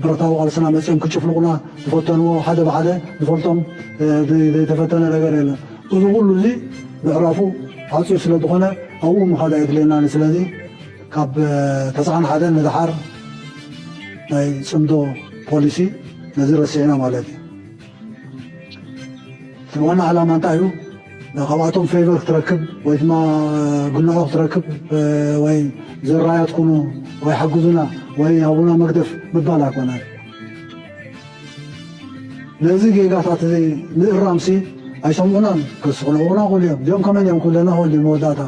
ብረታዊ ቃልስና መፅኦም ክጭፍልቁና ዝፈተንዎ ሓደ ብሓደ ዝፈልጦም ዘይተፈተነ ነገር የለን እዚ ኩሉ እዚ ምዕራፉ ዓፅዩ ስለ ዝኾነ ኣብኡ ምኻድ ኣየድልየናን ስለዚ ካብ ተስዓን ሓደን ንደሓር ናይ ፅምዶ ፖሊሲ ነዚ ረሲዕና ማለት እዩ እቲ ዋና ዓላማ እንታይ እዩ? ካብኣቶም ፌቨር ክትረክብ ወይ ድማ ግንዖ ክትረክብ ወይ ዘራያት ኩኑ ወይ ሓግዙና ወይ ሃቡና መግደፍ ምባል ኣይኮነን። ነዚ ጌጋታት እዚ ምእራምሲ ኣይሰምዑናን። ከስሕንቑና ክእሉ እዮም። እዚኦም ከመን እዮም ክብለና ክእሉ እዩ መወዳእታ።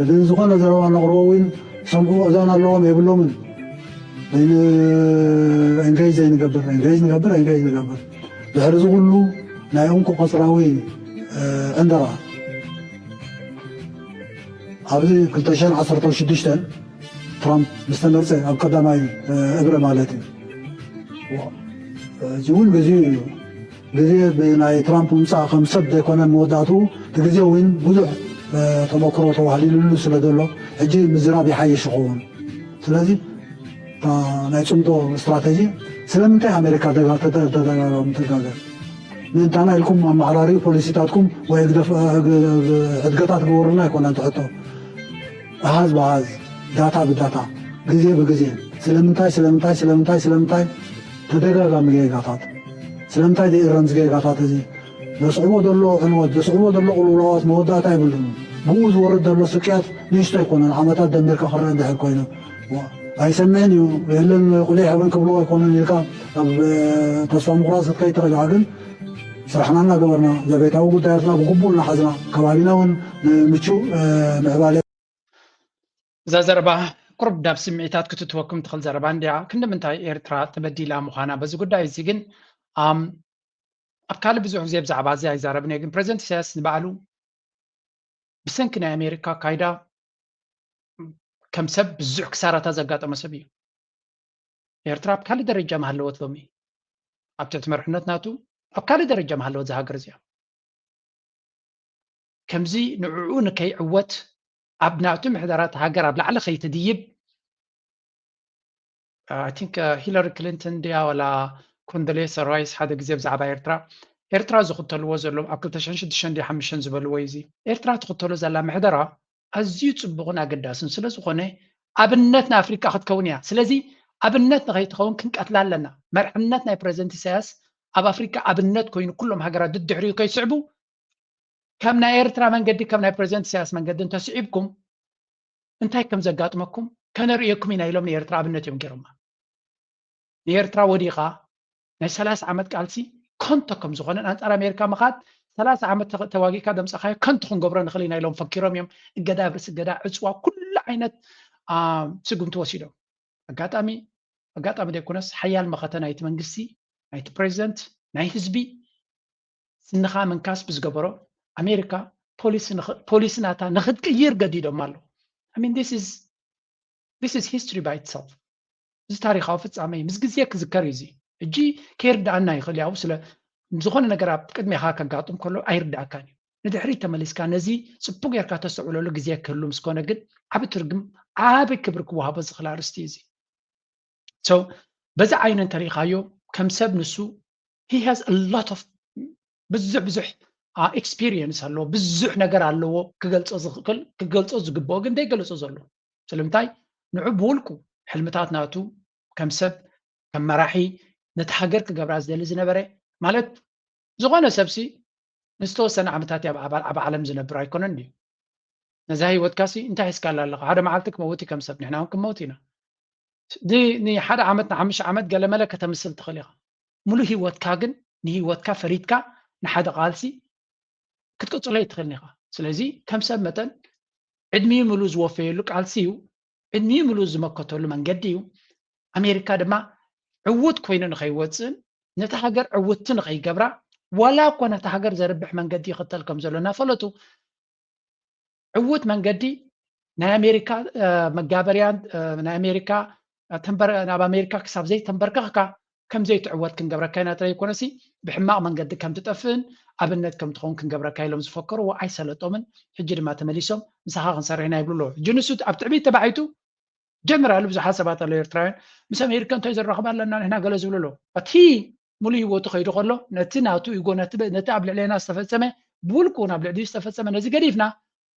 እዚ ዝኾነ ዘረባ ነቕርቦ እውን ሰምዑ እዛን ኣለዎም የብሎምን። ኤንጌጅ ዘይንገብር ኤንጌጅ ንገብር ኤንጌጅ ንገብር ድሕሪ እዚ ኩሉ ናይ እንኮ ቀፅራዊ ዕንደራ ኣብዚ ክልተ ሽሕን ዓሰርተ ሽዱሽተን ትራምፕ ምስ ተመርፀ ኣብ ቀዳማይ እግሪ ማለት እዩ። እዚ እውን ግዜኡ እዩ። ግዜ ብናይ ትራምፕ ምምፃእ ከም ሰብ ዘይኮነ መወዳእትኡ እቲ ግዜ እውን ብዙሕ ተመክሮ ተዋህሊሉሉ ስለ ዘሎ ሕጂ ምዝራብ ይሓይሽ ይኸውን። ስለዚ ናይ ፅምዶ ስትራተጂ ስለምንታይ ኣሜሪካ ተደጋጋሚ ትጋገ ምእንታና ኢልኩም ኣመሓራሪ ፖሊሲታትኩም ወይ ሕድገታት ግበሩልና ኣይኮነን ትሕቶ። ኣሃዝ ብኣሃዝ ዳታ ብዳታ ግዜ ብግዜ ስለምንታይ ስለምንታይ ስለምንታይ ስለምንታይ ተደጋጋሚ ጌጋታት ስለምንታይ ዘይእረም ዝጌጋታት እዚ ዘስዕቦ ዘሎ ዕንወት ዘስዕቦ ዘሎ ቅልውላዋት መወዳእታ የብሉን። ብኡ ዝወርድ ዘሎ ስቅያት ንእሽቶ ኣይኮነን። ዓመታት ደሚርካ ክረአ እንድሕር ኮይኑ ኣይሰምዕን እዩ የለን ቁሊሕ እውን ክብልዎ ኣይኮነን ኢልካ ኣብ ተስፋ ምቁራፅ ክትከይድ ትኽእል ኢኻ። ግን ስራሕና እናገበርና ዘቤታዊ ጉዳያትና ብግቡእ እናሓዝና ከባቢና እውን ንምቹእ ምዕባለ እዛ ዘረባ ቁርብ ናብ ስምዒታት ክትትወኩም ትኽእል ዘረባ እንድያ። ክንዲ ምንታይ ኤርትራ ተበዲላ ምዃና በዚ ጉዳይ እዚ ግን ኣብ ካልእ ብዙሕ ግዜ ብዛዕባ እዚ ኣይዛረብን እየ። ግን ፕረዚደንት ኢሳያስ ንባዕሉ ብሰንኪ ናይ ኣሜሪካ ኣካይዳ ከም ሰብ ብዙሕ ክሳራታት ዘጋጠመ ሰብ እዩ። ኤርትራ ኣብ ካልእ ደረጃ ምሃለወት ሎሚ ኣብ ትሕቲ መርሕነት ናቱ ኣብ ካልእ ደረጃ ምሃለወት እዛ ሃገር እዚኣ። ከምዚ ንዕኡ ንከይዕወት ኣብ ናቱ ምሕደራት ሃገር ኣብ ላዕሊ ከይትድይብ I think ሂለሪ ክሊንተን ድያ ወላ ኮንዶሌሳ ራይስ ሓደ ግዜ ብዛዕባ ኤርትራ ኤርትራ ዝኽተልዎ ዘለዉ ኣብ ክልተ ሽሕን ሽዱሽተን ድያ ሓሙሽተን ዝበልዎ እዩ። እዚ ኤርትራ ትኽተሎ ዘላ ምሕደራ ኣዝዩ ጽቡቕን ኣገዳስን ስለ ዝኾነ ኣብነት ንኣፍሪቃ ክትከውን እያ። ስለዚ ኣብነት ንኸይትኸውን ክንቀትላ ኣለና። መርሕነት ናይ ፕረዚደንት ኢሳያስ ኣብ ኣፍሪቃ ኣብነት ኮይኑ ኩሎም ሃገራት ድድሕሪኡ ከይስዕቡ ከም ናይ ኤርትራ መንገዲ ከም ናይ ፕረዚደንት ኢሳያስ መንገዲ እንተስዒብኩም እንታይ ከም ዘጋጥመኩም ከነርእየኩም ኢና ኢሎም ንኤርትራ ኣብነት እዮም ገይሮማ። ንኤርትራ ወዲቓ ናይ ሰላሳ ዓመት ቃልሲ ከንቶ ከም ዝኾነን ኣንጻር ኣሜሪካ ምኻድ ሰላሳ ዓመት ተዋጊእካ ደምጻኻዮ ከንቱ ክንገብሮ ንኽእል ኢና ኢሎም ፈኪሮም እዮም። እገዳ ኣብ ርእሲ እገዳ ዕፅዋ ኩሉ ዓይነት ስጉምቲ ወሲዶም። ኣጋጣሚ ኣጋጣሚ ዘይኮነስ ሓያል መኸተ ናይቲ መንግስቲ ናይቲ ፕሬዚደንት ናይ ህዝቢ ስንኻ ምንካስ ብዝገበሮ ኣሜሪካ ፖሊሲ ናታ ንክትቅይር ገዲዶም ኣለዉ። This is history by itself። እዚ ታሪኻዊ ፍጻመ እዩ። ምስ ግዜ ክዝከር እዩ። እዚ ሕጂ ከይርድኣና ይኽእል ያው ስለ ዝኾነ ነገር ኣብ ቅድሜኻ ከጋጥም ከሎ ኣይርድኣካን እዩ። ንድሕሪት ተመሊስካ ነዚ ጽቡቅ ጌርካ ተስተውዕለሉ ግዜ ክህሉ ምስ ኮነ ግን ዓቢ ትርጉም ዓቢ ክብሪ ክወሃቦ ዝኽእል ኣርእስቲ እዩ እዚ። So በዚ ዓይኑ እንተሪኢኻዮ ከም ሰብ ንሱ he has a lot of ብዙሕ ብዙሕ experience ኣለዎ፣ ብዙሕ ነገር ኣለዎ ክገልጾ ዝኽእል ክገልጾ ዝግብኦ ግን ዘይገለጾ ዘሎ። ስለምንታይ ንዑ ብውልቁ ሕልምታት ናቱ ከም ሰብ ከም መራሒ ነቲ ሃገር ክገብራ ዝደሊ ዝነበረ ማለት ዝኾነ ሰብሲ ንዝተወሰነ ዓመታት ኣብ ዓለም ዝነብር ኣይኮነን ድዩ? ነዛ ህይወትካሲ እንታይ ሒዝካላ ኣለኻ? ሓደ መዓልቲ ክመውት እዩ ከም ሰብ፣ ንሕና እውን ክንመውት ኢና። ንሓደ ዓመት ንሓሙሽተ ዓመት ገለመለ ከተምስል ትኽእል ኢኻ። ሙሉእ ህይወትካ ግን ንህይወትካ ፈሪድካ ንሓደ ቃልሲ ክትቅጽሎ ኣይትኽእልን ኢኻ። ስለዚ ከም ሰብ መጠን ዕድሚኡ ሙሉእ ዝወፈየሉ ቃልሲ እዩ። ዕድሚኡ ሙሉእ ዝመከተሉ መንገዲ እዩ። ኣሜሪካ ድማ ዕዉት ኮይኑ ንኸይወፅእን ነቲ ሃገር ዕውትቲ ንኸይገብራ ዋላ እኳ ነቲ ሃገር ዘርብሕ መንገዲ ይኽተል ከም ዘሎ እናፈለጡ ዕዉት መንገዲ ናይ ኣሜሪካ መጋበርያን ናይ ኣሜሪካ ናብ ኣሜሪካ ክሳብ ዘይተንበርከኽካ ከም ዘይትዕወት ክንገብረካ ኢና ተለይኮነሲ ብሕማቕ መንገዲ ከም ትጠፍእን ኣብነት ከም ትኸውን ክንገብረካ ኢሎም ዝፈከርዎ ኣይሰለጦምን። ሕጂ ድማ ተመሊሶም ምሳኻ ክንሰርሕ ኢና ይብሉ ኣለዉ። ሕጂ ንሱ ኣብ ትዕቢት ተባዒቱ ጀምር ኣሉ ብዙሓት ሰባት ኣለዉ ኤርትራውያን ምስ ኣሜሪካ እንታይ ዘራኽብ ኣለና ንሕና ገለ ዝብሉ ኣለዉ። እቲ ሙሉ ህይወቱ ከይዱ ከሎ ነቲ ናቱ ኢጎ ነቲ ኣብ ልዕሌና ዝተፈጸመ ብውልቁ ናብ ልዕሊኡ ዝተፈጸመ ነዚ ገዲፍና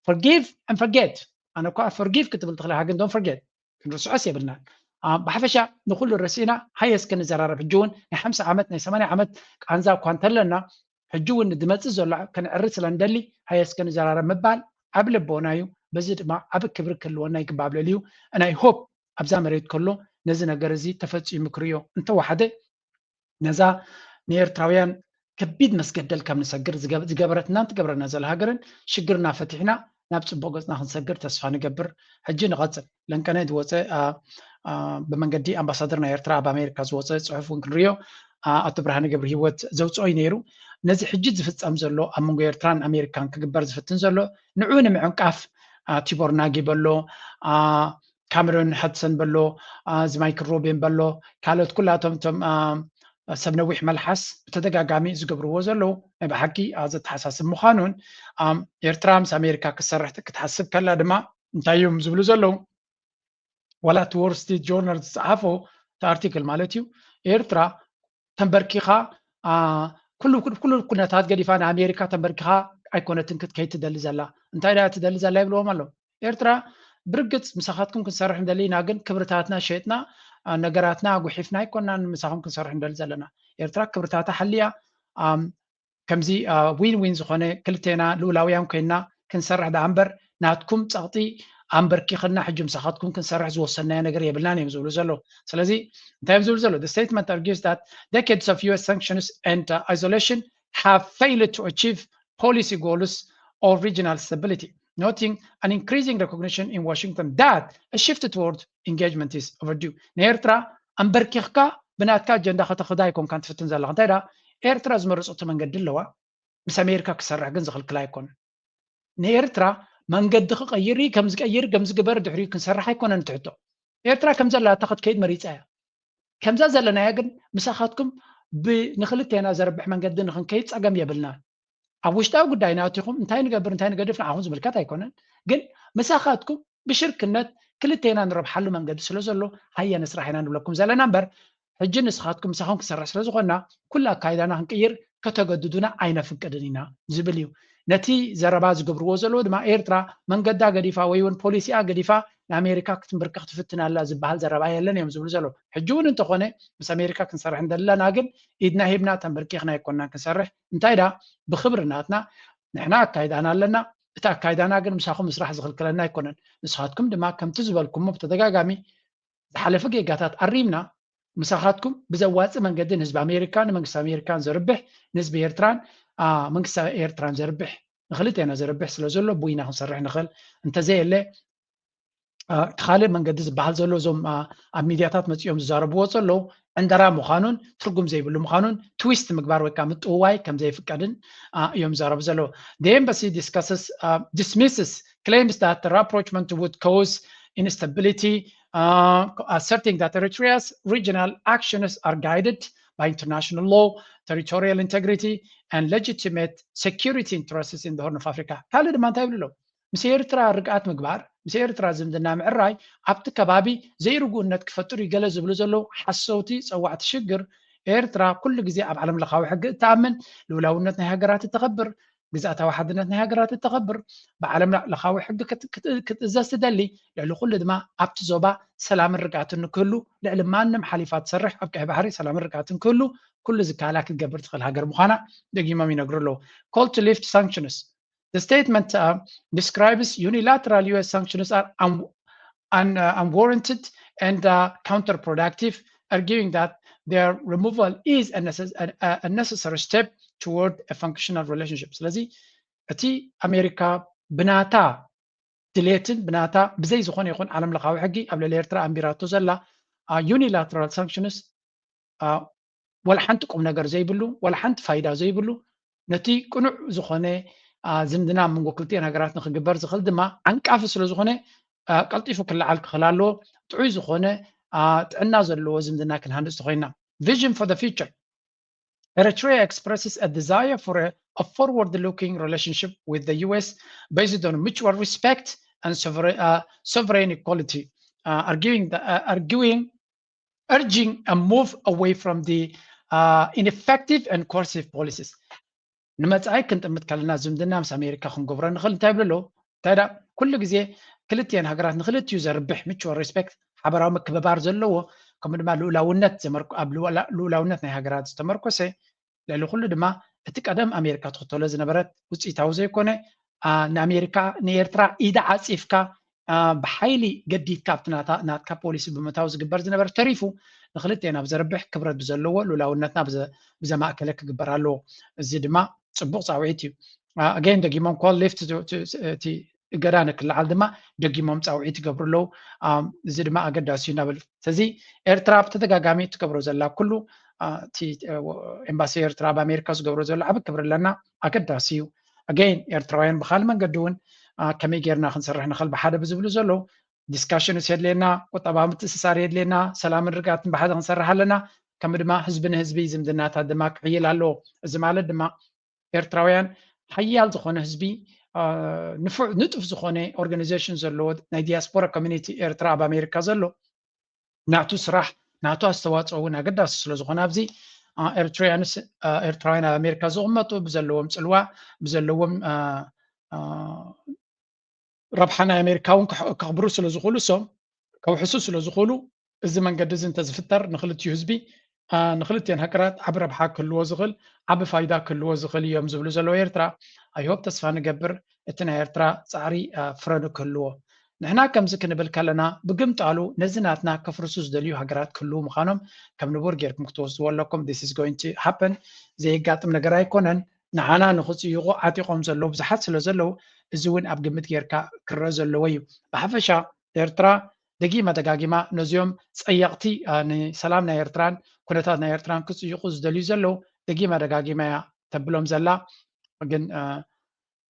forgive and forget ኣነ እኳ forgive ክትብል ትኽእል ኢኻ ግን don't forget ክንርስዖስ የብልናን። ብሓፈሻ ንኩሉ ረሲእና ሃየ እስከ ንዘራረብ ሕጂ እውን ናይ ሓምሳ ዓመት ናይ ሰማንያ ዓመት ቃንዛ እኳ እንተለና ሕጂ እውን ዝመፅእ ዘሎ ከነዕሪ ስለ ንደሊ ሃየ እስከ ንዘራረብ ምባል ዓብ ልቦና እዩ። በዚ ድማ ዓብ ክብሪ ክህልወና ይግባእ ልል እዩ። ናይ ሆፕ ኣብዛ መሬት ከሎ ነዚ ነገር እዚ ተፈፂሙ ክርእዮ እንተወሓደ ነዛ ንኤርትራውያን ከቢድ መስገደል ከም ንሰግር ዝገበረትናን ትገብረና ዘላ ሃገርን ሽግርና ፈቲሕና ናብ ፅቡቅ ገፅና ክንሰግር ተስፋ ንገብር። ሕጂ ንቐፅል። ለንቀነ ዝወፀ ብመንገዲ ኣምባሳደር ናይ ኤርትራ ኣብ ኣሜሪካ ዝወፀ ፅሑፍ እውን ክንሪዮ ኣቶ ብርሃነ ገብሪ ህይወት ዘውፅኦ እዩ ነይሩ። ነዚ ሕጂ ዝፍፀም ዘሎ ኣብ መንጎ ኤርትራን ኣሜሪካን ክግበር ዝፍትን ዘሎ ንዑ ንምዕንቃፍ ቲቦር ናጊ በሎ፣ ካሜሮን ሃድሰን በሎ፣ እዚ ማይክል ሮቢን በሎ፣ ካልኦት ኩላቶም እቶም ሰብ ነዊሕ መልሓስ ብተደጋጋሚ ዝገብርዎ ዘለዉ ናይ ብሓቂ ዘተሓሳስብ ምዃኑን ኤርትራ ምስ ኣሜሪካ ክትሰርሕ ክትሓስብ ከላ ድማ እንታይ እዮም ዝብሉ ዘለዉ? ዋላ እቲ ዎል ስትሪት ጆርናል ዝፀሓፎ እቲ ኣርቲክል ማለት እዩ፣ ኤርትራ ተንበርኪኻ ኩሉ ኩሉ ኩነታት ገዲፋ ንኣሜሪካ ተንበርኪኻ ኣይኮነትን ክትከይድ ትደሊ ዘላ። እንታይ ደኣ ትደሊ ዘላ ይብልዎም ኣለዉ። ኤርትራ ብርግፅ ምሳኻትኩም ክንሰርሕ ንደሊ ኢና፣ ግን ክብርታትና ሸጥና ነገራትና ኣጉሒፍና ኣይኮናን ምሳኹም ክንሰርሕ ንደሊ ዘለና። ኤርትራ ክብርታታ ሓልያ ከምዚ ዊን ዊን ዝኾነ ክልቴና ልኡላውያን ኮይንና ክንሰርሕ ደኣ እምበር ናትኩም ፀቕጢ ኣንበርኪኽና ሕጂ ምሳኻትኩም ክንሰርሕ ዝወሰናዮ ነገር የብልናን እዮም ዝብሉ ዘለዉ። ስለዚ እንታይ እዮም ዝብሉ ዘለዉ? The statement argues that decades of U S sanctions and uh, isolation have failed to achieve policy goals or regional stability, noting an increasing recognition in Washington that a shift toward engagement is overdue. ንኤርትራ ኣንበርኪኽካ ብናትካ ኣጀንዳ ከተኽዳ ኣይኮንካን ትፍትን ዘለኻ። እንታይ ደኣ ኤርትራ ዝመረፀቶ መንገዲ ኣለዋ። ምስ ኣሜሪካ ክሰርሕ ግን ዝኽልክል ኣይኮነን። ንኤርትራ መንገዲ ክቐይር ከም ዝቀይር ከም ዝግበር ድሕሪኡ ክንሰርሕ ኣይኮነን ትሕቶ። ኤርትራ ከም ዘላታ ክትከይድ መሪፃ እያ። ከምዛ ዘለናያ ግን ምሳኻትኩም ንክልቴና ዘርብሕ መንገዲ ንክንከይድ ፀገም የብልናን። ኣብ ውሽጣዊ ጉዳይና ኣቲኹም እንታይ ንገብር እንታይ ንገድፍ ንዓኹም ዝምልከት ኣይኮነን። ግን ምሳኻትኩም ብሽርክነት ክልቴና ንረብሓሉ መንገዲ ስለ ዘሎ ሃየ ንስራሕ ኢና ንብለኩም ዘለና እምበር ሕጂ ንስኻትኩም ምሳኹም ክሰርሕ ስለ ዝኾንና ኩሉ ኣካይዳና ክንቅይር ከተገድዱና ኣይነፍቅድን ኢና ዝብል እዩ። ነቲ ዘረባ ዝገብርዎ ዘለዉ ድማ ኤርትራ መንገዳ ገዲፋ ወይ እውን ፖሊሲኣ ገዲፋ ንኣሜሪካ ክትንብርክኽ ትፍትን ኣላ ዝበሃል ዘረባ የለን እዮም ዝብሉ ዘለዉ። ሕጂ እውን እንተኾነ ምስ ኣሜሪካ ክንሰርሕ እንደለና ግን ኢድና ሂብና ተንበርኪኽና ኣይኮንናን ክንሰርሕ። እንታይ ደኣ ብኽብሪ ናትና ንሕና ኣካይዳና ኣለና። እቲ ኣካይዳና ግን ምሳኹም ምስራሕ ዝኽልክለና ኣይኮነን። ንስኻትኩም ድማ ከምቲ ዝበልኩሞ ብተደጋጋሚ ዝሓለፈ ጌጋታት ኣሪምና ምሳኻትኩም ብዘዋፅእ መንገዲ ንህዝቢ ኣሜሪካ ንመንግስቲ ኣሜሪካን ዘርብሕ ንህዝቢ ኤርትራን መንግስቲ ኤርትራን ዘርብሕ ንክልቴና ዘርብሕ ስለ ዘሎ ብይና ክንሰርሕ ንኽእል እንተዘየለ እቲ ካልእ መንገዲ ዝበሃል ዘሎ እዞም ኣብ ሚድያታት መፂኦም ዝዛረብዎ ዘለዉ ዕንደራ ምዃኑን ትርጉም ዘይብሉ ምዃኑን ትዊስት ምግባር ወይ ከዓ ምጥውዋይ ከም ዘይፍቀድን እዮም ዝዛረቡ ዘለዉ። The embassy discusses, uh, dismisses claims that the rapprochement would cause instability, uh, asserting that Eritrea's regional actions are guided by international law, territorial integrity, and legitimate security interests in the Horn of Africa. ካልእ ድማ እንታይ ይብሉ ኣለዉ? ምስ ኤርትራ ርግኣት ምግባር፣ ምስ ኤርትራ ዝምድና ምዕራይ ኣብቲ ከባቢ ዘይርጉእነት ክፈጥር እዩ ገለ ዝብሉ ዘለዉ ሓሰውቲ ጸዋዕቲ ሽግር። ኤርትራ ኩሉ ግዜ ኣብ ዓለም ለኻዊ ሕጊ እትኣምን፣ ልኡላውነት ናይ ሃገራት እተኸብር፣ ግዝኣታዊ ሓድነት ናይ ሃገራት እተኸብር፣ ብዓለም ለኻዊ ሕጊ ክትእዘዝ ትደሊ፣ ልዕሊ ኩሉ ድማ ኣብቲ ዞባ ሰላምን ርግኣትን ንክህሉ ልዕሊ ማንም ሓሊፋ ትሰርሕ፣ ኣብ ቀይሕ ባሕሪ ሰላምን ርግኣትን ክህሉ ኩሉ ዝከኣላ ክትገብር ትኽእል ሃገር ምዃና ደጊሞም ይነግሩ ኣለዉ። Call to lift sanctions. The statement uh, describes unilateral U S sanctions are un- un- uh, unwarranted and uh, counterproductive, arguing that their removal is a, necess- a, a necessary step toward a functional relationship. ስለዚ እቲ ኣሜሪካ ብናታ ድሌትን ብናታ ብዘይ ዝኾነ ይኹን ዓለም ለኻዊ ሕጊ ኣብ ልዕሊ ኤርትራ ኣንቢራቶ ዘላ ዩኒላተራል ሳንክሽንስ ወላ ሓንቲ ቁም ነገር ዘይብሉ፣ ወላ ሓንቲ ፋይዳ ዘይብሉ፣ ነቲ ቅኑዕ ዝኾነ ዝምድና ኣብ መንጎ ክልቲኤን ሃገራት ንክግበር ዝኽእል ድማ ዓንቃፊ ስለ ዝኾነ ቀልጢፉ ክለዓል ክኽእል ኣለዎ። ጥዑይ ዝኾነ ጥዕና ዘለዎ ዝምድና ክንሃንፅ ተኾይንና። Vision for the future. Eritrea expresses a desire for a, a forward-looking relationship with the U S based on mutual respect and sovereign, uh, sovereign equality, uh, arguing, the, uh, arguing, urging a move away from the uh, ineffective and coercive policies. ንመጻኢ ክንጥምት ከለና ዝምድና ምስ ኣሜሪካ ክንገብሮ ንኽእል እንታይ ይብሉ ኣለዉ? እንታይ ደኣ ኩሉ ግዜ ክልቲኤን ሃገራት ንክልቲኡ ዘርብሕ mutual respect ሓበራዊ ምክብባር ዘለዎ ከምኡ ድማ ልኡላውነት ኣብ ልኡላውነት ናይ ሃገራት ዝተመርኮሰ ልዕሊ ኩሉ ድማ እቲ ቀደም ኣሜሪካ ትኽተሎ ዝነበረት ውፅኢታዊ ዘይኮነ፣ ንኣሜሪካ ንኤርትራ ኢዳ ዓፂፍካ ብሓይሊ ገዲድካ ኣብቲ ናትካ ፖሊሲ ብምእታው ዝግበር ዝነበረ ተሪፉ ንክልቴና ብዘርብሕ ክብረት ብዘለዎ ሉላውነትና ብዘማእከለ ክግበር ኣለዎ። እዚ ድማ ፅቡቕ ፃውዒት እዩ። ኣገይን ደጊሞም ኮል ሊፍት እቲ እገዳ ንክልዓል ድማ ደጊሞም ፃውዒት ይገብሩ ኣለዉ። እዚ ድማ ኣገዳሲ እዩ እናበሉ ስለዚ ኤርትራ ብተደጋጋሚ እትገብሮ ዘላ ኩሉ እቲ ኤምባሲ ኤርትራ ኣብ ኣሜሪካ ዝገብሮ ዘሎ ዓብ ክብሪ ኣለና። ኣገዳሲ እዩ። ኣገይን ኤርትራውያን ብካል መንገዲ እውን ከመይ ጌርና ክንሰርሕ ንኽእል ብሓደ ብዝብሉ ዘለዉ ዲስካሽንስ የድልየና፣ ቁጠባዊ ምትእስሳር የድልየና፣ ሰላምን ርግኣትን ብሓደ ክንሰርሕ ኣለና። ከም ድማ ህዝቢ ንህዝቢ ዝምድናታት ድማ ክሕይል ኣለዎ። እዚ ማለት ድማ ኤርትራውያን ሓያል ዝኾነ ህዝቢ ንፉዕ ንጡፍ ዝኾነ ኦርጋኒዜሽን ዘለዎ ናይ ዲያስፖራ ኮሚኒቲ ኤርትራ ኣብ ኣሜሪካ ዘሎ ናቱ ስራሕ ናቱ ኣስተዋፅኦ እውን ኣገዳሲ ስለ ዝኾነ ኣብዚ ኤርትራውያን ኣብ ኣሜሪካ ዝቕመጡ ብዘለዎም ፅልዋ ብዘለዎም ረብሓ ናይ ኣሜሪካ እውን ከኽብሩ ስለ ዝኽእሉ እሶም ከውሕሱ ስለ ዝኽእሉ እዚ መንገዲ እዚ እንተዝፍጠር ንክልቲኡ ህዝቢ ንክልቲኦን ሃገራት ዓብ ረብሓ ክህልዎ ዝኽእል ዓብ ፋይዳ ክህልዎ ዝኽእል እዮም ዝብሉ ዘለዉ ኤርትራ ኣይሆፕ ተስፋ ንገብር እቲ ናይ ኤርትራ ፃዕሪ ፍረኑ ክህልዎ። ንሕና ከምዚ ክንብል ከለና ብግምጣሉ ነዚ ናትና ከፍርሱ ዝደልዩ ሃገራት ክህልዉ ምዃኖም ከም ንቡር ጌርኩም ክትወስድዎ ኣለኩም። This is going to happen። ዘየጋጥም ነገር ኣይኮነን። ንዓና ንክፅይቑ ዓጢቖም ዘለዉ ብዙሓት ስለ ዘለዉ እዚ እውን ኣብ ግምት ጌርካ ክረአ ዘለዎ እዩ። ብሓፈሻ ኤርትራ ደጊማ ደጋጊማ ነዚኦም ፀየቕቲ ንሰላም ናይ ኤርትራን ኩነታት ናይ ኤርትራን ክፅይቑ ዝደልዩ ዘለዉ ደጊማ ደጋጊማ እያ ተብሎም ዘላ። ግን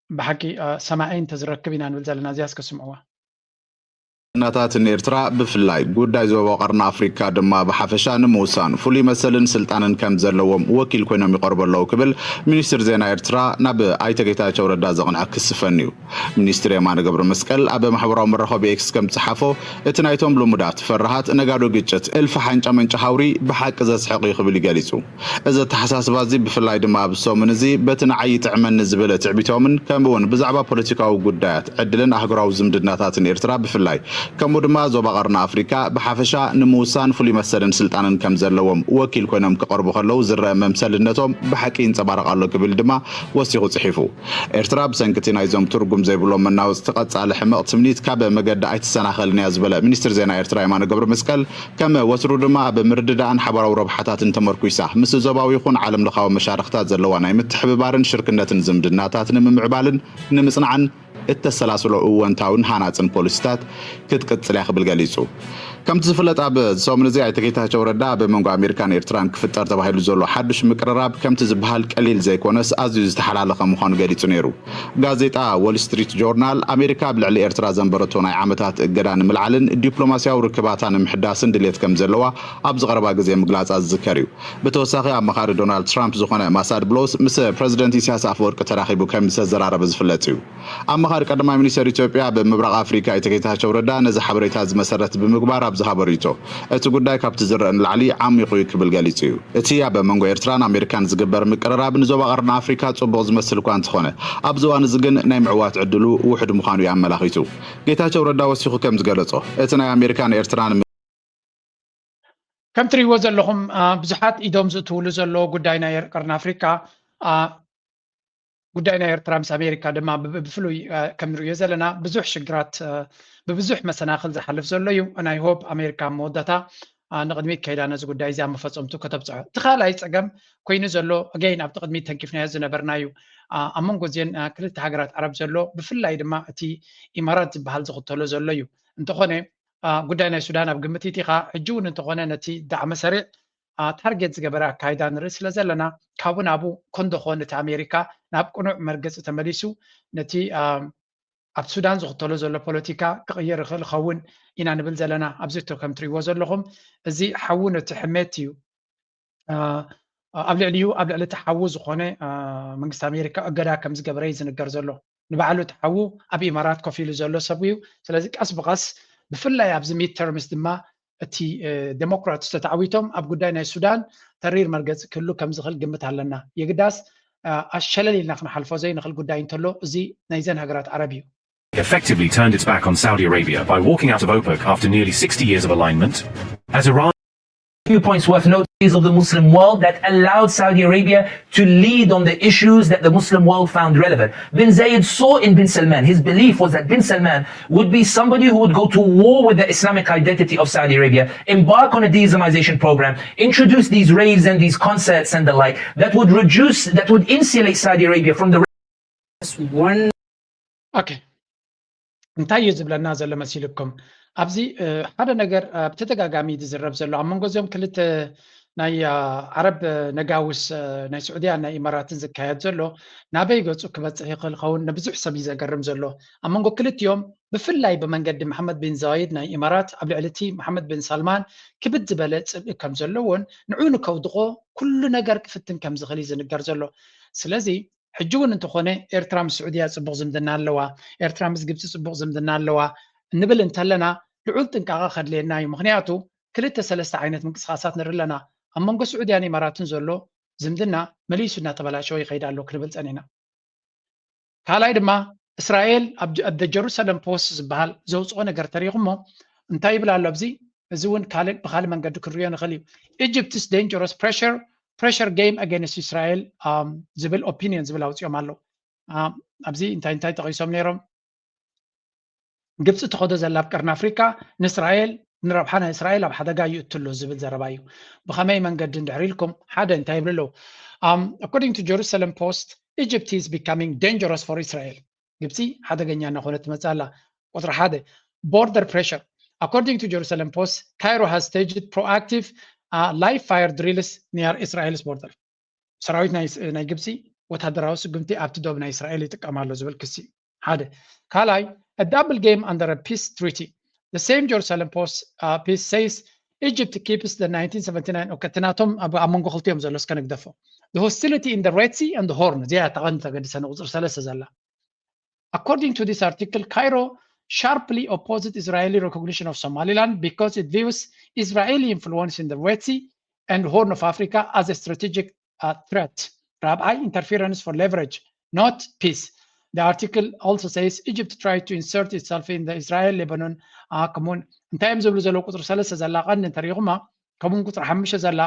ብሓቂ ሰማዒ እንተዝረክብ ኢና ንብል ዘለና እዚያስ ከስምዕዋ። ናታትን ኤርትራ ብፍላይ ጉዳይ ዞባ ቀርኒ ኣፍሪካ ድማ ብሓፈሻ ንምውሳን ፍሉይ መሰልን ስልጣንን ከም ዘለዎም ወኪል ኮይኖም ይቐርቡ ኣለዉ ክብል ሚኒስትር ዜና ኤርትራ ናብ ኣይተ ጌታቸው ረዳ ዘቕንዐ ክስፈን እዩ። ሚኒስትር የማነ ገብረ መስቀል ኣብ ማሕበራዊ መራኸቢ ኤክስ ከም ዝጸሓፎ እቲ ናይቶም ልሙዳት ፈራሃት ነጋዶ ግጭት እልፊ ሓንጫ መንጫ ሃውሪ ብሓቂ ዘስሕቕ እዩ ክብል እዩ ገሊጹ። እዚ ኣተሓሳስባ እዚ ብፍላይ ድማ ኣብዚ ሰሙን እዚ በቲ ንዓይ ይጥዕመኒ ዝበለ ትዕቢቶምን ከምኡ እውን ብዛዕባ ፖለቲካዊ ጉዳያት ዕድልን ኣህጉራዊ ዝምድናታትን ኤርትራ ብፍላይ ከምኡ ድማ ዞባ ቀርኒ ኣፍሪካ ብሓፈሻ ንምውሳን ፍሉይ መሰልን ስልጣንን ከም ዘለዎም ወኪል ኮይኖም ክቐርቡ ከለዉ ዝረአ መምሰልነቶም ብሓቂ ይንጸባረቕ ኣሎ ክብል ድማ ወሲኹ ጽሒፉ። ኤርትራ ብሰንኪ እቲ ናይዞም ትርጉም ዘይብሎም መናወጽቲ ቀጻሊ ሕመቕ ትምኒት ካብ መገዲ ኣይትሰናኸልን እያ ዝበለ ሚኒስትር ዜና ኤርትራ የማነ ገብረመስቀል ከም ወትሩ ድማ ኣብ ምርድዳእን ሓባራዊ ረብሓታትን ተመርኲሳ፣ ምስ ዞባዊ ይኹን ዓለም ለኻዊ መሻርኽታት ዘለዋ ናይ ምትሕብባርን ሽርክነትን ዝምድናታት ንምምዕባልን ንምጽናዕን እተሰላስሎ እወንታውን ሃናጽን ፖሊሲታት ክትቅጽል እያ ክብል ገሊጹ። ከምቲ ዝፍለጥ ኣብ ሰሙን እዚ ኣይተ ጌታቸው ረዳ ኣብ መንጎ ኣሜሪካን ኤርትራን ክፍጠር ተባሂሉ ዘሎ ሓዱሽ ምቅርራብ ከምቲ ዝበሃል ቀሊል ዘይኮነስ ኣዝዩ ዝተሓላለኸ ምዃኑ ገሊጹ ነይሩ። ጋዜጣ ዎል ስትሪት ጆርናል ኣሜሪካ ኣብ ልዕሊ ኤርትራ ዘንበረቶ ናይ ዓመታት እገዳ ንምልዓልን ዲፕሎማስያዊ ርክባታ ንምሕዳስን ድሌት ከም ዘለዋ ኣብዚ ቀረባ ግዜ ምግላጻ ዝዝከር እዩ። ብተወሳኺ ኣማኻሪ ዶናልድ ትራምፕ ዝኾነ ማሳድ ብሎስ ምስ ፕረዚደንት ኢሳያስ ኣፈወርቂ ተራኺቡ ከም ዝተዘራረበ ዝፍለጥ እዩ። ኣማኻሪ ቀዳማይ ሚኒስተር ኢትዮጵያ ኣብ ምብራቕ ኣፍሪካ ኣይተ ጌታቸው ረዳ ነዚ ሓበሬታ ዝመሰረት ብምግባር ኣብ ዝሃቦ ርእይቶ እቲ ጉዳይ ካብቲ ዝረአ ንላዕሊ ዓሚቑ እዩ ክብል ገሊጹ እዩ። እቲ ኣብ መንጎ ኤርትራን ኣሜሪካን ዝግበር ምቅርራብ ንዞባ ቀርኒ ኣፍሪካ ጽቡቕ ዝመስል እኳ እንተኾነ ኣብዚ እዋን እዚ ግን ናይ ምዕዋት ዕድሉ ውሑድ ምዃኑ እዩ ኣመላኺቱ። ጌታቸው ረዳ ወሲኹ ከም ዝገለጾ እቲ ናይ ኣሜሪካን ኤርትራን ከም ትሪእዎ ዘለኹም ብዙሓት ኢዶም ዝእትውሉ ዘለዉ ጉዳይ ናይ ቀርኒ ኣፍሪካ ጉዳይ ናይ ኤርትራ ምስ ኣሜሪካ ድማ ብፍሉይ ከም ንሪኦ ዘለና ብዙሕ ሽግራት ብብዙሕ መሰናኽል ዝሓልፍ ዘሎ እዩ። ናይ ሆፕ ኣሜሪካ ኣብ መወዳታ ንቕድሚት ከይዳ ነዚ ጉዳይ እዚ ኣብ መፈፀምቱ ከተብፅሖ። እቲ ካልኣይ ፀገም ኮይኑ ዘሎ ኣገይን ኣብቲ ቅድሚት ተንኪፍናዮ ዝነበርና እዩ። ኣብ መንጎ እዚን ክልተ ሃገራት ዓረብ ዘሎ ብፍላይ ድማ እቲ ኢማራት ዝበሃል ዝኽተሎ ዘሎ እዩ። እንተኾነ ጉዳይ ናይ ሱዳን ኣብ ግምት ይቲኻ ሕጂ እውን እንተኾነ ነቲ ዳዕመ ሰሪዕ ታርጌት ዝገበረ ኣካይዳ ንርኢ ስለ ዘለና ካብኡ ናብኡ ኮንዶ ኮን እቲ ኣሜሪካ ናብ ቅኑዕ መርገፂ ተመሊሱ ነቲ ኣብ ሱዳን ዝኽተሎ ዘሎ ፖለቲካ ክቕየር ይኽእል ይኸውን ኢና ንብል ዘለና። ኣብዚ እቶ ከም ትሪእዎ ዘለኹም እዚ ሓዊ ነቲ ሕሜት እዩ ኣብ ልዕሊኡ ኣብ ልዕሊ እቲ ሓዊ ዝኾነ መንግስቲ ኣሜሪካ እገዳ ከም ዝገበረ እዩ ዝንገር ዘሎ። ንባዕሉ እቲ ሓዉ ኣብ ኢማራት ኮፍ ኢሉ ዘሎ ሰብ እዩ። ስለዚ ቀስ ብቐስ ብፍላይ ኣብዚ ሚድ ተርምስ ድማ እቲ ዴሞክራትስ ተተዓዊቶም ኣብ ጉዳይ ናይ ሱዳን ተሪር መርገፂ ክህሉ ከም ዝኽእል ግምት ኣለና። የግዳስ ኣሸለል ኢልና ክንሓልፎ ዘይንኽእል ጉዳይ እንተሎ እዚ ናይዘን ሃገራት ዓረብ እዩ። effectively turned its back on Saudi Arabia by walking out of OPEC after nearly sixty years of alignment, as Iran Two points worth noting is of the Muslim world that allowed Saudi Arabia to lead on the issues that the Muslim world found relevant. Bin Zayed saw in Bin Salman, his belief was that Bin Salman would be somebody who would go to war with the Islamic identity of Saudi Arabia, embark on a de-Islamization program, introduce these raves and these concerts and the like that would reduce, that would insulate Saudi Arabia from the One ኦኬ፣ እንታይ እዩ ዝብለና ዘሎ መሲልኩም? ኣብዚ ሓደ ነገር ብተደጋጋሚ ዝዝረብ ዘሎ ኣብ መንጎ እዚኦም ክልተ ናይ ዓረብ ነጋውስ ናይ ስዑድያን ናይ ኢማራትን ዝካየድ ዘሎ ናበይ ገፁ ክበፅሕ ይኽእል ኸውን ንብዙሕ ሰብ እዩ ዘገርም ዘሎ። ኣብ መንጎ ክልቲኦም ብፍላይ ብመንገዲ መሓመድ ቢን ዛይድ ናይ ኢማራት ኣብ ልዕሊ እቲ መሓመድ ቢን ሳልማን ክብድ ዝበለ ፅልኢ ከም ዘለዎን ንዑ ንከውድቆ ኩሉ ነገር ክፍትን ከም ዝኽእል እዩ ዝንገር ዘሎ። ስለዚ ሕጂ እውን እንተኾነ ኤርትራ ምስ ስዑድያ ፅቡቕ ዝምድና ኣለዋ፣ ኤርትራ ምስ ግብፂ ፅቡቕ ዝምድና ኣለዋ እንብል እንተለና ልዑል ጥንቃቐ ከድልየና እዩ። ምክንያቱ ክልተ ሰለስተ ዓይነት ምንቅስቃሳት ንርኢ ኣለና። ኣብ መንጎ ስዑድያን ኢማራትን ዘሎ ዝምድና መሊሱ እናተበላሸወ ይኸይድ ኣሎ ክንብል ፀኒና። ካልኣይ ድማ እስራኤል ኣብ ጀሩሳሌም ፖስት ዝበሃል ዘውፅኦ ነገር ተሪኹሞ እንታይ ይብል ኣሎ ኣብዚ? እዚ እውን ካልእ ብካልእ መንገዲ ክንሪኦ ንኽእል እዩ። Egypt's dangerous pressure pressure game against Israel ዝብል ኦፒኒየን ዝብል ኣውፅኦም ኣለዉ። ኣብዚ እንታይ እንታይ ጠቒሶም ነይሮም? ግብፂ ትኸዶ ዘላ ኣብ ቀርኒ ኣፍሪካ ንእስራኤል ንረብሓ ናይ እስራኤል ኣብ ሓደጋ ይእትሎ ዝብል ዘረባ እዩ። ብኸመይ መንገዲ እንድሕር ኢልኩም ሓደ እንታይ ይብሉ ኣለዉ? According to Jerusalem Post, Egypt is becoming dangerous for Israel. ግብፂ ሓደገኛ እናኾነት ትመፅእ ኣላ። ቁፅሪ ሓደ፣ border pressure. According to Jerusalem Post, Cairo has staged proactive live fire drills near Israel's border. ሰራዊት ናይ ግብፂ ወታደራዊ ስጉምቲ ኣብቲ ዶብ ናይ እስራኤል ይጥቀም ኣሎ ዝብል ክሲ ሓደ። ካልኣይ, a double game under a peace treaty. The same Jerusalem Post piece says Egypt keeps the nineteen seventy-nine, okay፣ እቲ ናቶም ኣብ መንጎ ክልቲኦም ዘሎ እስከ ንግደፎ። The hostility in the Red Sea and the Horn, እዚኣ እታ ቀንዲ ተገዲሰ ንቁፅሪ ሰለስተ ዘላ። According to this article, Cairo sharply opposed Israeli recognition of Somaliland because it views Israeli influence in the Red Sea and Horn of Africa as a strategic threat. ራብዓይ, interference for leverage, not peace. The article also says Egypt tried to insert itself in the Israel-Lebanon. ከምኡውን እንታይ እዮም ዝብሉ ዘለዉ? ቁፅሪ ሰለስተ ዘላ ቀንዲ እንተሪኢኹማ፣ ከምኡውን ቁፅሪ ሓሙሽተ ዘላ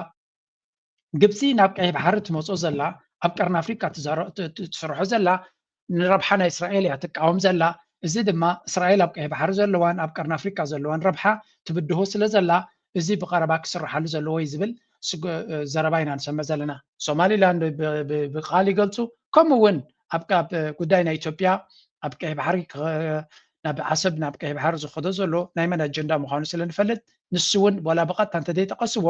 ግብፂ ናብ ቀይሕ ባሕሪ ትመፆ ዘላ፣ ኣብ ቀርኒ ኣፍሪካ ትሰርሖ ዘላ ንረብሓ ናይ እስራኤል እያ ትቃወም ዘላ። እዚ ድማ እስራኤል ኣብ ቀይሕ ባሕሪ ዘለዋን ኣብ ቀርኒ ኣፍሪካ ዘለዋን ረብሓ ትብድሆ ስለ ዘላ እዚ ብቐረባ ክስርሓሉ ዘለዎ እዩ ዝብል ዘረባ ኢና ንሰምዕ ዘለና። ሶማሊላንድ ብቃል ይገልፁ፣ ከምኡ እውን ኣብ ጉዳይ ናይ ኢትዮጵያ ኣብ ቀይሕ ባሕሪ ናብ ዓሰብ ናብ ቀይሕ ባሕሪ ዝኸዶ ዘሎ ናይ መን ኣጀንዳ ምዃኑ ስለ ንፈልጥ ንሱ እውን ዋላ ብቐጥታ እንተዘይጠቐስዎ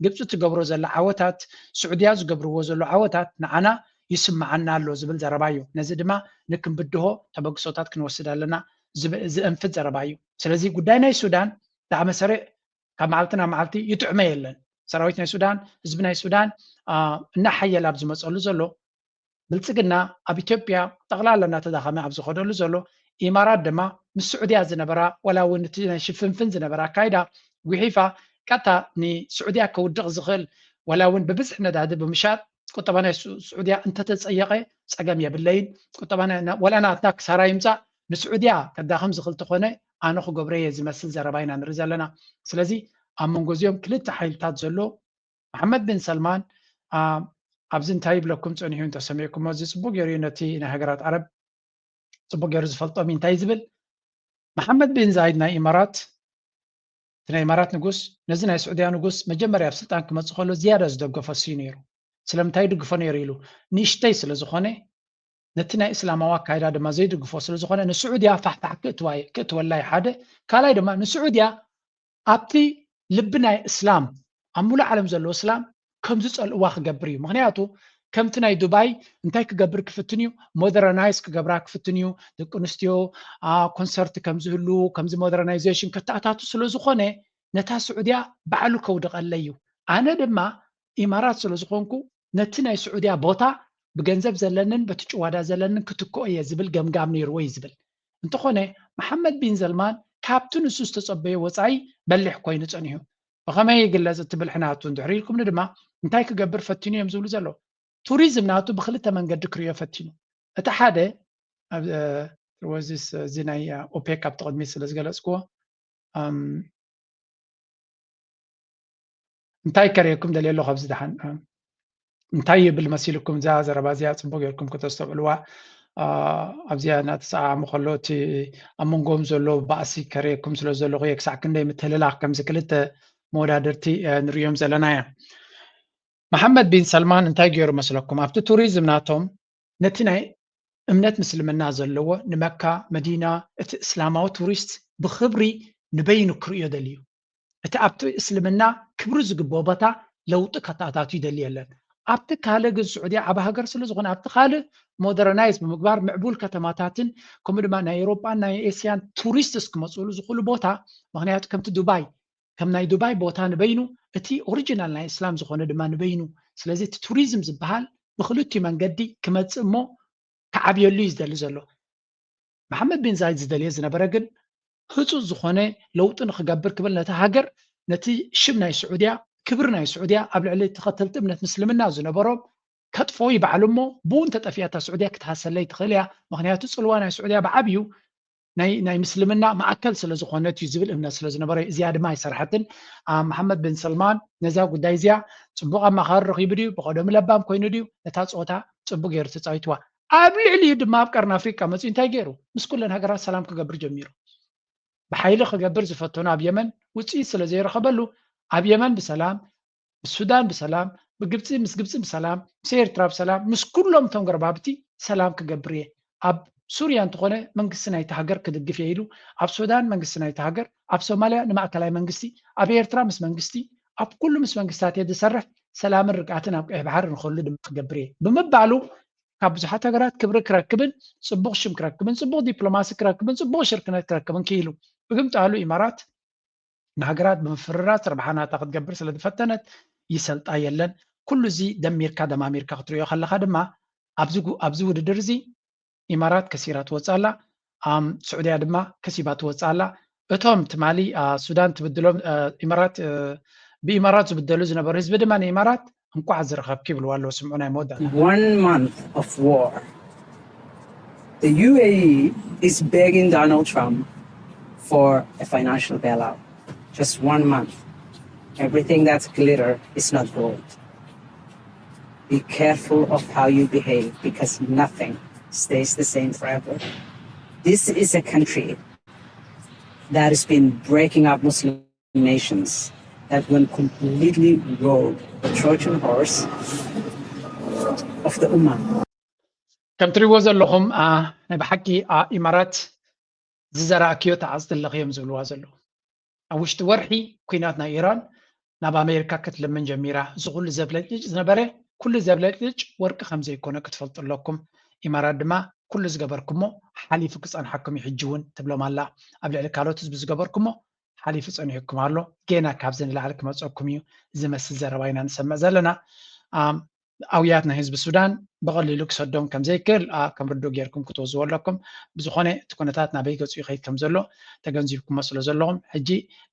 ግብፂ ትገብሮ ዘላ ዓወታት ስዑድያ ዝገብርዎ ዘሎ ዓወታት ንዓና ይስምዓና ኣሎ ዝብል ዘረባ እዩ። ነዚ ድማ ንክንብድሆ ተበግሶታት ክንወስድ ኣለና ዝእንፍት ዘረባ እዩ። ስለዚ ጉዳይ ናይ ሱዳን ዳዕመ ሰሪዕ ካብ መዓልቲ ናብ መዓልቲ ይጥዕመ የለን። ሰራዊት ናይ ሱዳን ህዝቢ ናይ ሱዳን እናሓየለ ኣብ ዝመፀሉ ዘሎ ብልፅግና ኣብ ኢትዮጵያ ጠቕላላ እናተዳኸመ ኣብ ዝኸደሉ ዘሎ ኢማራት ድማ ምስ ስዑድያ ዝነበራ ዋላ እውን እቲ ናይ ሽፍንፍን ዝነበረ ኣካይዳ ጉሒፋ ቀጥታ ንስዑድያ ከውድቕ ዝኽእል ዋላ እውን ብብዝሒ ነዳዲ ብምሻጥ ቁጠባ ናይ ስዑድያ እንተተፀየቐ ፀገም የብለይን። ቁጠባ ዋላ ናትና ክሳራ ይምፃእ ንስዑድያ ከዳኽም ዝኽእል ተኾነ ኣነ ክገብሮ እየ ዝመስል ዘረባ ኢና ንርኢ ዘለና። ስለዚ ኣብ መንጎ እዚኦም ክልተ ሓይልታት ዘሎ መሓመድ ቢን ሰልማን ኣብዚ እንታይ ይብለኩም ፀኒሑ እንተሰሚዕኩሞ እዚ ፅቡቅ ገይሩ ነቲ ናይ ሃገራት ዓረብ ፅቡቅ ገይሩ ዝፈልጦም እንታይ ዝብል መሓመድ ቢን ዛይድ ናይ ኢማራት እቲ ናይ ኢማራት ንጉስ ነዚ ናይ ስዑድያ ንጉስ መጀመርያ ኣብ ስልጣን ክመፅእ ከሎ ዝያዳ ዝደገፎ እሱ ነይሩ። ስለምንታይ ይድግፎ ነይሩ ኢሉ ንእሽተይ ስለ ዝኾነ ነቲ ናይ እስላማዊ ኣካይዳ ድማ ዘይድግፎ ስለ ዝኾነ ንስዑድያ ፋሕፋሕ ክእትወላ ሓደ ካልኣይ ድማ ንስዑድያ ኣብቲ ልቢ ናይ እስላም ኣብ ሙሉእ ዓለም ዘለዎ እስላም ከም ዝፀልእዋ ክገብር እዩ። ምክንያቱ ከምቲ ናይ ዱባይ እንታይ ክገብር ክፍትን እዩ፣ ሞደረናይዝ ክገብራ ክፍትን እዩ። ደቂ ኣንስትዮ ኮንሰርት ከም ዝህሉ ከምዚ ሞደረናይዜሽን ከተኣታቱ ስለ ዝኾነ ነታ ስዑድያ ባዕሉ ከውድቐለ እዩ። ኣነ ድማ ኢማራት ስለ ዝኾንኩ ነቲ ናይ ስዑድያ ቦታ ብገንዘብ ዘለንን በቲ ጭዋዳ ዘለንን ክትክኦ እየ ዝብል ገምጋም ነይርዎ እዩ ዝብል። እንተኾነ መሓመድ ቢን ዘልማን ካብቲ ንሱ ዝተጸበዮ ወጻኢ በሊሕ ኮይኑ ጸኒሑ። ብኸመይ ይግለጽ እቲ ብልሒ ናቱ እንድሕር ኢልኩምኒ ድማ እንታይ ክገብር ፈቲኑ እዮም ዝብሉ ዘለዉ። ቱሪዝም ናቱ ብክልተ መንገዲ ክርእዮ ፈቲኑ። እቲ ሓደ እዚ ናይ ኦፔክ ኣብቲ ቅድሚት ስለ ዝገለጽክዎ እንታይ ከርእየኩም ደልየ ኣለኹ ኣብዚ ደሓን እንታይ ይብል መሲልኩም እዛ ዘረባ እዚኣ ፅቡቅ ጌርኩም ከተስተውዕልዋ ኣብዚኣ እናተሰዓሙ ከሎ እቲ ኣብ መንጎም ዘሎ ባእሲ ከርእየኩም ስለ ዘለኹ እየ ክሳዕ ክንደይ ምትህልላኽ ከምዚ ክልተ መወዳድርቲ ንርእዮም ዘለና እያ። መሓመድ ቢን ሰልማን እንታይ ገይሩ መስለኩም ኣብቲ ቱሪዝም ናቶም ነቲ ናይ እምነት ምስልምና ዘለዎ ንመካ መዲና እቲ እስላማዊ ቱሪስት ብክብሪ ንበይኑ ክርእዮ ደልዩ እቲ ኣብቲ እስልምና ክብሪ ዝግብኦ ቦታ ለውጢ ከተኣታቱ ይደሊ የለን ኣብቲ ካልእ ግን ስዑድያ ዓብ ሃገር ስለ ዝኾነ ኣብቲ ካልእ ሞደረናይዝ ብምግባር ምዕቡል ከተማታትን ከምኡ ድማ ናይ ኤሮጳን ናይ ኤስያን ቱሪስትስ ክመፅሉ ዝኽእሉ ቦታ ምክንያቱ ከምቲ ዱባይ ከም ናይ ዱባይ ቦታ ንበይኑ እቲ ኦሪጂናል ናይ እስላም ዝኾነ ድማ ንበይኑ ስለዚ እቲ ቱሪዝም ዝበሃል ብክልቲኡ መንገዲ ክመፅእ እሞ ክዓብየሉ እዩ ዝደሊ ዘሎ መሓመድ ቢን ዛይድ ዝደልየ ዝነበረ ግን ህፁፅ ዝኾነ ለውጢ ንክገብር ክብል ነቲ ሃገር ነቲ ሽም ናይ ስዑድያ ክብሪ ናይ ስዑድያ ኣብ ልዕሊ ተኸተልቲ እምነት ምስልምና ዝነበሮም ከጥፎ ይበዓሉ እሞ ብኡ እንተጠፊኣታ ስዑድያ ክትሃሰለይ ትኽእል እያ ምክንያቱ ፅልዋ ናይ ስዑድያ ብዓብዩ ናይ ናይ ምስልምና ማእከል ስለ ዝኾነት እዩ ዝብል እምነት ስለ ዝነበረ እዚኣ ድማ ኣይሰርሐትን መሓመድ ብን ሰልማን ነዛ ጉዳይ እዚኣ ፅቡቅ ኣማኻሪ ረኺቡ ድዩ ብቀደሙ ለባም ኮይኑ ድዩ ነታ ፀወታ ፅቡቅ ገይሩ ተፃዊትዋ ኣብ ልዕሊኡ ድማ ኣብ ቀርኒ ኣፍሪቃ መፅኡ እንታይ ገይሩ ምስ ኩለን ሃገራት ሰላም ክገብር ጀሚሩ ብሓይሊ ክገብር ዝፈተኑ ኣብ የመን ውፅኢት ስለ ዘይረኸበሉ ኣብ የመን ብሰላም ምስ ሱዳን ብሰላም ብግብፂ ምስ ግብፂ ብሰላም ምስ ኤርትራ ብሰላም ምስ ኩሎም እቶም ጎረባብቲ ሰላም ክገብር እየ ኣብ ሱርያ እንተኾነ መንግስቲ ናይቲ ሃገር ክድግፍ እየ ኢሉ ኣብ ሱዳን መንግስቲ ናይቲ ሃገር ኣብ ሶማልያ ንማእከላይ መንግስቲ ኣብ ኤርትራ ምስ መንግስቲ ኣብ ኩሉ ምስ መንግስታት እየ ዝሰርሕ ሰላምን ርግኣትን ኣብ ቀይሕ ባሕሪ ንኸሉ ድማ ክገብር እየ ብምባሉ ካብ ብዙሓት ሃገራት ክብሪ ክረክብን ፅቡቕ ሽም ክረክብን ፅቡቕ ዲፕሎማሲ ክረክብን ፅቡቕ ሽርክነት ክረክብን ክኢሉ ብግምጣሉ ኢማራት ንሃገራት ብምፍርራስ ረብሓ ናታ ክትገብር ስለ ዝፈተነት ይሰልጣ የለን። ኩሉ እዚ ደሚርካ ደማሚርካ ክትሪኦ ከለኻ ድማ ኣብዚ ውድድር እዚ ኢማራት ከሲራ ትወፅእ ኣላ፣ ስዑድያ ድማ ከሲባ ትወፅእ ኣላ። እቶም ትማሊ ሱዳን ትብድሎም ኢማራት ብኢማራት ዝብደሉ ዝነበሩ ህዝቢ ድማ ንኢማራት እንኳዕ ዝረኸብኪ ይብልዋ ኣለዉ ስምዑ ናይ መወዳእታ። One month of war. The U A E is begging Donald Trump for a financial bailout. Just one month. Everything that's glitter is not gold. Be careful of how you behave because nothing stays the same forever. This is a country that has been breaking up Muslim nations that went completely rogue, the Trojan horse of the Ummah. ከም ትሪእዎ ዘለኹም ናይ ብሓቂ ኢማራት ዝዘራእክዮ ተዓፅቲ ኣለኽዮም ዝብልዋ ዘለዉ ኣብ ውሽጢ ወርሒ ኩናት ናይ ኢራን ናብ ኣሜሪካ ክትልምን ጀሚራ እዚ ኩሉ ዘብለጭልጭ ዝነበረ ኩሉ ዘብለጭልጭ ወርቂ ከም ዘይኮነ ክትፈልጡ ኣለኩም ኢማራት ድማ ኩሉ ዝገበርኩሞ ሓሊፉ ክፀንሓኩም እዩ ሕጂ እውን ትብሎም ኣላ ኣብ ልዕሊ ካልኦት ህዝቢ ዝገበርኩሞ ሓሊፉ ፀኒሑኩም ኣሎ ጌና ካብዚ ንላዕሊ ክመፀኩም እዩ ዝመስል ዘረባ ኢና ንሰምዕ ዘለና ኣውያት ናይ ህዝቢ ሱዳን ብቐሊሉ ክሰዶም ከም ዘይክእል ከም ርዱእ ጌርኩም ክትወዝዎ ኣለኩም። ብዝኾነ እቲ ኩነታት ናበይ ገጹ ይኸይድ ከም ዘሎ ተገንዚብኩሞ ስለ ዘለኹም ሕጂ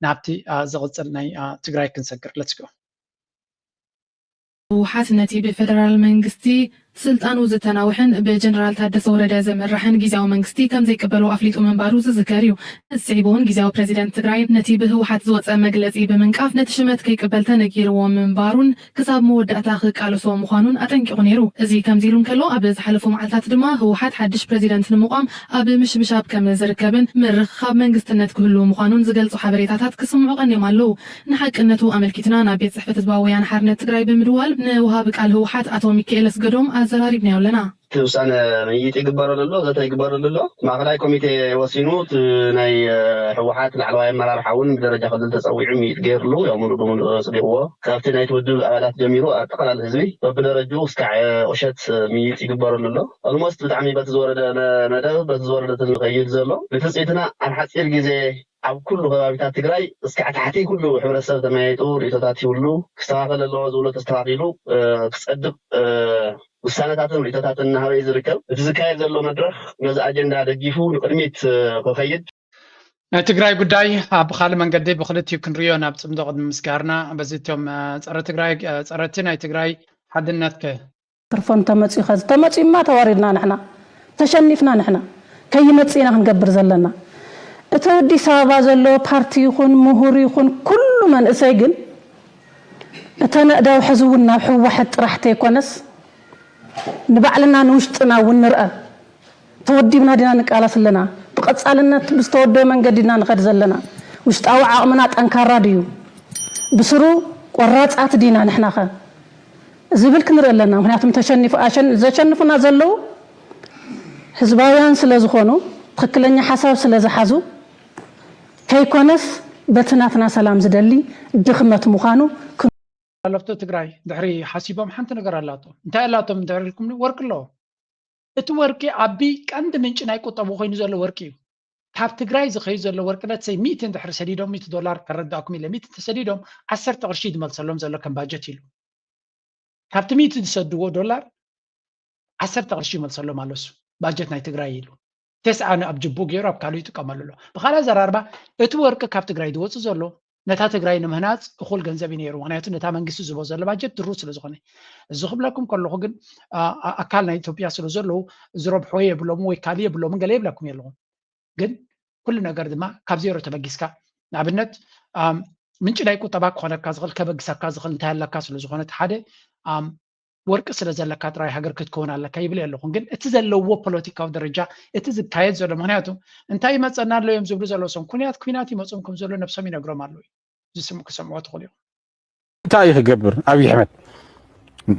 ናብቲ ዝቕጽል ናይ ትግራይ ክንሰግር። Let's go። ህወሓት ነቲ ብፌደራል መንግስቲ ስልጣኑ ዝተናውሐን ብጀነራል ታደሰ ወረደ ዝምራሕን ግዝያዊ መንግስቲ ከም ዘይቅበሎ ኣፍሊጡ ምንባሩ ዝዝከር እዩ። እዚ ስዒቡ እውን ግዝያዊ ፕረዚደንት ትግራይ ነቲ ብህወሓት ዝወፀ መግለፂ ብምንቃፍ ነቲ ሽመት ከይቅበል ተነጊርዎ ምንባሩን ክሳብ መወዳእታ ክቃለሶ ምዃኑን ኣጠንቂቑ ነይሩ። እዚ ከምዚ ኢሉ እንከሎ፣ ኣብ ዝሓለፉ መዓልታት ድማ ህወሓት ሓድሽ ፕረዚደንት ንምቋም ኣብ ምሽብሻብ ከም ዝርከብን ምርኽኻብ መንግስትነት ክህሉ ምዃኑን ዝገልጹ ሓበሬታታት ክስምዑ ቀኒዮም ኣለዉ። ንሓቅነቱ ኣመልኪትና ናብ ቤት ጽሕፈት ህዝባዊ ወያነ ሓርነት ትግራይ ብምድዋል ንወሃቢ ቃል ህወሓት ኣቶ ሚካኤል ኣስገዶም ኣዘራሪብናዮ ኣለና። እቲ ውሳነ ምይይጥ ይግበረሉ ኣሎ፣ ዘተ ይግበረሉ ኣሎ። ማእኸላይ ኮሚቴ ወሲኑ እቲ ናይ ህወሓት ላዕለዋይ ኣመራርሓ እውን ብደረጃ ክልል ተፀዊዑ ምይይጥ ገይርሉ ያው ሙሉእ ብሙሉእ ኣፅዲቕዎ። ካብቲ ናይቲ ውድብ ኣባላት ጀሚሩ ኣጠቓላሊ ህዝቢ በብደረጅኡ እስካዕ ቁሸት ምይይጥ ይግበረሉ ኣሎ። ኦልሞስት ብጣዕሚ በቲ ዝወረደ መደብ በቲ ዝወረደ ትልሚ ይኸይድ ዘሎ። ብትፅቢትና ኣብ ሓፂር ግዜ ኣብ ኩሉ ከባቢታት ትግራይ እስካዕ ታሕቲ ኩሉ ሕብረተሰብ ተመያይጡ ርእይቶታት ይብሉ ክስተኻኸል ኣለዎ ዝብሎ ተስተኻኺሉ ክፀድቕ ውሳነታትን ርእይቶታትን እናሃበ እዩ ዝርከብ። እቲ ዝካየድ ዘሎ መድረኽ ነዚ ኣጀንዳ ደጊፉ ንቕድሚት ክኸይድ ናይ ትግራይ ጉዳይ ኣብ ብኻልእ መንገዲ ብክልቲኡ ክንሪኦ ናብ ፅምዶ ቅድሚ ምስጋርና በዚ እቶም ፀረ ትግራይ ፀረቲ ናይ ትግራይ ሓድነት ከ ትርፎን ተመፂኡ ከዚ ተመፂኡማ ተዋሪድና ንሕና ተሸኒፍና ንሕና ከይመፅእ ኢና ክንገብር ዘለና እቲ ኣዲስ ኣበባ ዘሎ ፓርቲ ይኹን ምሁር ይኹን ኩሉ መንእሰይ ግን እተን ኣእዳው ሕዚ እውን ናብ ህወሓት ጥራሕ ተይኮነስ ንባዕልና ንውሽጥና እውን ንርኣ። ተወዲብና ዲና ንቃለስ ኣለና? ብቐጻልነት ብዝተወደበ መንገዲ ዲና ንኸድ ዘለና? ውሽጣዊ ዓቕምና ጠንካራ ድዩ? ብስሩ ቆራጻት ዲና ንሕናኸ? ዝብል ክንርኢ ኣለና። ምክንያቱም ተሸኒፉ ኣሸን-፣ ዘሸንፉና ዘለዉ ህዝባውያን ስለ ዝኾኑ፣ ትኽክለኛ ሓሳብ ስለ ዝሓዙ ከይኮነስ በቲ ናትና ሰላም ዝደሊ ድኽመት ምዃኑ ኣለፍቶ ትግራይ ድሕሪ ሓሲቦም ሓንቲ ነገር ኣላቶም። እንታይ ኣላቶም እንድሕር ኢልኩም፣ ወርቂ ኣለዎ። እቲ ወርቂ ዓቢ ቀንዲ ምንጪ ናይ ቁጠቡ ኮይኑ ዘሎ ወርቂ እዩ። ካብ ትግራይ ዝኸዩ ዘሎ ወርቂ፣ let's say ሚእቲ እንድሕር ሰዲዶም፣ ሚእቲ ዶላር ከረዳእኩም ኢለ፣ ሚእቲ እንተሰዲዶም ዓሰርተ ቅርሺ ዝመልሰሎም ዘሎ ከም ባጀት ኢሉ። ካብቲ ሚእቲ ዝሰድዎ ዶላር ዓሰርተ ቅርሺ ይመልሰሎም ኣሎ እሱ ባጀት ናይ ትግራይ ኢሉ። ተስዓ ኣብ ጅቡ ገይሩ ኣብ ካልኡ ይጥቀመሉ ኣሎ። ብኻልእ ኣዘራርባ እቲ ወርቂ ካብ ትግራይ ዝወፅእ ዘሎ ነታ ትግራይ ንምህናፅ እኹል ገንዘብ እዩ ነይሩ። ምክንያቱ ነታ መንግስቲ ዝቦ ዘሎ ባጀት ድሩ ስለ ዝኾነ። እዚ ክብለኩም ከለኹ ግን፣ ኣ-፣ ኣ-፣ ኣካል ናይ ኢትዮጵያ ስለ ዘለዉ ዝረብሖ የብሎምን ወይ ካልእ የብሎምን ገለ ይብለኩም የለኹም። ግን ኩሉ ነገር ድማ ካብ ዜሮ ተበጊስካ፣ ንኣብነት፣ ኣም፣ ምንጪ ናይ ቁጠባ ክኾነካ ዝኽእል፣ ከበግሰካ ዝኽእል እንታይ ኣለካ ስለ ዝኾነ፣ እቲ ሓደ፣ ኣም፣ ወርቂ ስለ ዘለካ ጥራይ ሃገር ክትከውን ኣለካ ይብል የለኹን። ግን እቲ ዘለዎ ፖለቲካዊ ደረጃ፣ እቲ ዝካየድ ዘሎ፣ ምክንያቱ እንታይ ይመጸና ኣሎ እዮም ዝብሉ ዘለዉ ሰም፣ ኩናት፣ ኩናት ይመጾም ከም ዘሎ ነብሶም ይነግሮም ኣለዉ። ዝስም-፣ ክሰምዑ ትኽእሉ እዮም። እንታይ እዩ ክገብር ኣብይ ኣሕመድ?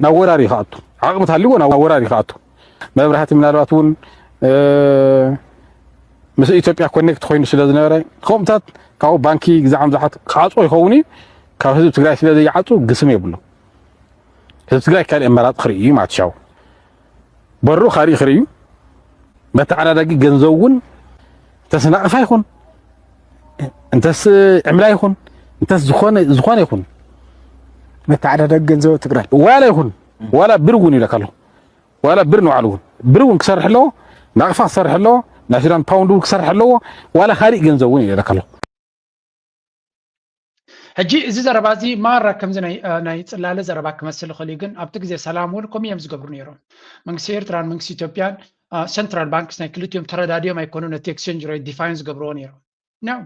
ናብ ወራር እዩ ክኣቱ። ዓቕሚ ተሃልይዎ ናብ ወራር እዩ ክኣቱ። መብራህቲ ምናልባት እውን፣ እ፣ ምስ ኢትዮጵያ ኮኔክት ኮይኑ ስለ ዝነበረ፣ ከምኡታት ካብኡ ባንኪ ግዛዕ ምዛሓት ክዓፅዎ ይኸውን እዩ። ካብ ህዝቢ ትግራይ ስለ ዘይዓፁ ግስም የብሉ። ህዝቢ ትግራይ ካልእ ኣማራፂ ክርኢ እዩ ማለት ሻው። በሩ ካሪእ ክርኢ እዩ። መተዓዳዳጊ ገንዘብ እውን እንተስ ናቕፋ ይኹን፣ እንተስ ዕምላ ይኹን፣ እንተስ ዝኾነ፣ ዝኾነ ይኹን። መተዓዳዳጊ ገንዘብ ትግራይ። ዋላ ይኹን፣ ዋላ ብር እውን ይብለካ ኣለኹ። ዋላ ብር ንባዕሉ እውን። ብር እውን ክሰርሕ ኣለዎ፣ ናቕፋ ክሰርሕ ኣለዎ፣ ናይ ሱዳን ፓውንድ እውን ክሰርሕ ኣለዎ፣ ዋላ ካሊእ ገንዘብ እውን ይብለካ ኣለኹ። ሕጂ እዚ ዘረባ እዚ ማራ ከምዚ ናይ፣ እ፣ ናይ ጽላለ ዘረባ ክመስል ይኽእል እዩ፣ ግን ኣብቲ ግዜ ሰላም እውን ከምኡ እዮም ዝገብሩ ነይሮም። መንግስቲ ኤርትራን መንግስቲ ኢትዮጵያን፣ እ፣ ሰንትራል ባንክስ ናይ ክልቲኦም ተረዳዲኦም ኣይኮኑ ነቲ ኤክስቼንጅ ሬት ዲፋይን ዝገብርዎ ነይሮም። ኖ።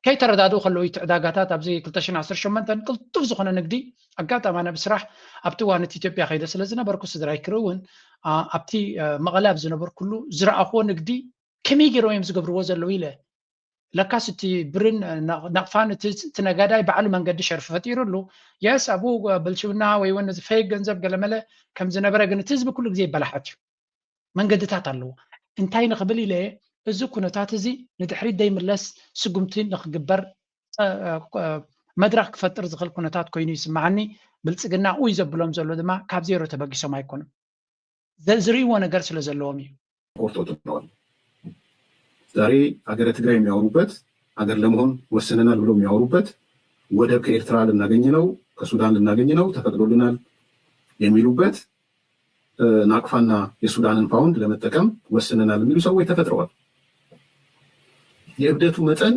ከይተረዳድኡ ከለዉ እቲ ዕዳጋታት ኣብዚ ክልተ ሽሕን ዓሰርተ ሸሞንተን ቅልጡፍ ዝኾነ ንግዲ ኣጋጣሚ ኣነ ብስራሕ ኣብቲ እዋን እቲ ኢትዮጵያ ከይደ ስለ ዝነበርኩ ስድራይ ክርኢ እውን፣ እ፣ ኣብቲ፣ እ፣ መቐለ ኣብ ዝነበርኩሉ ዝረኣኽዎ ንግዲ ከመይ ገይሮም እዮም ዝገብርዎ ዘለዉ ኢለ ለካስ እቲ ብርን ና-፣ ናቕፋን እቲ፣ እቲ ነጋዳይ ባዕሉ መንገዲ ሸርፊ ፈጢሩሉ። የስ ኣብኡ ብልሽውና ወይ እውን እዚ ፌክ ገንዘብ ገለመለ ከም ዝነበረ ግን እቲ ህዝቢ ኩሉ ግዜ ይበላሓት እዩ። መንገድታት ኣለዎ። እንታይ ንኽብል ኢለ እዚ ኩነታት እዚ ንድሕሪት ዘይምለስ ስጉምቲ ንኽግበር፣ እ፣ እ፣ መድረኽ ክፈጥር ዝኽእል ኩነታት ኮይኑ ይስምዓኒ። ብልጽግና ኡይ ዘብሎም ዘሎ ድማ ካብ ዜሮ ተበጊሶም ኣይኮኑን። ዘ-፣ ዝርእይዎ ነገር ስለ ዘለዎም እዩ። ቆርጦ ጥለዋል። ዛሬ ሀገረ ትግራይ የሚያወሩበት፣ ሀገር ለመሆን ወስነናል ብለው የሚያወሩበት፣ ወደብ ከኤርትራ ልናገኝ ነው፣ ከሱዳን ልናገኝ ነው፣ ተፈቅዶልናል የሚሉበት፣ እ፣ ናቅፋና የሱዳንን ፓውንድ ለመጠቀም ወስነናል የሚሉ ሰዎች ተፈጥረዋል። የእብደቱ መጠን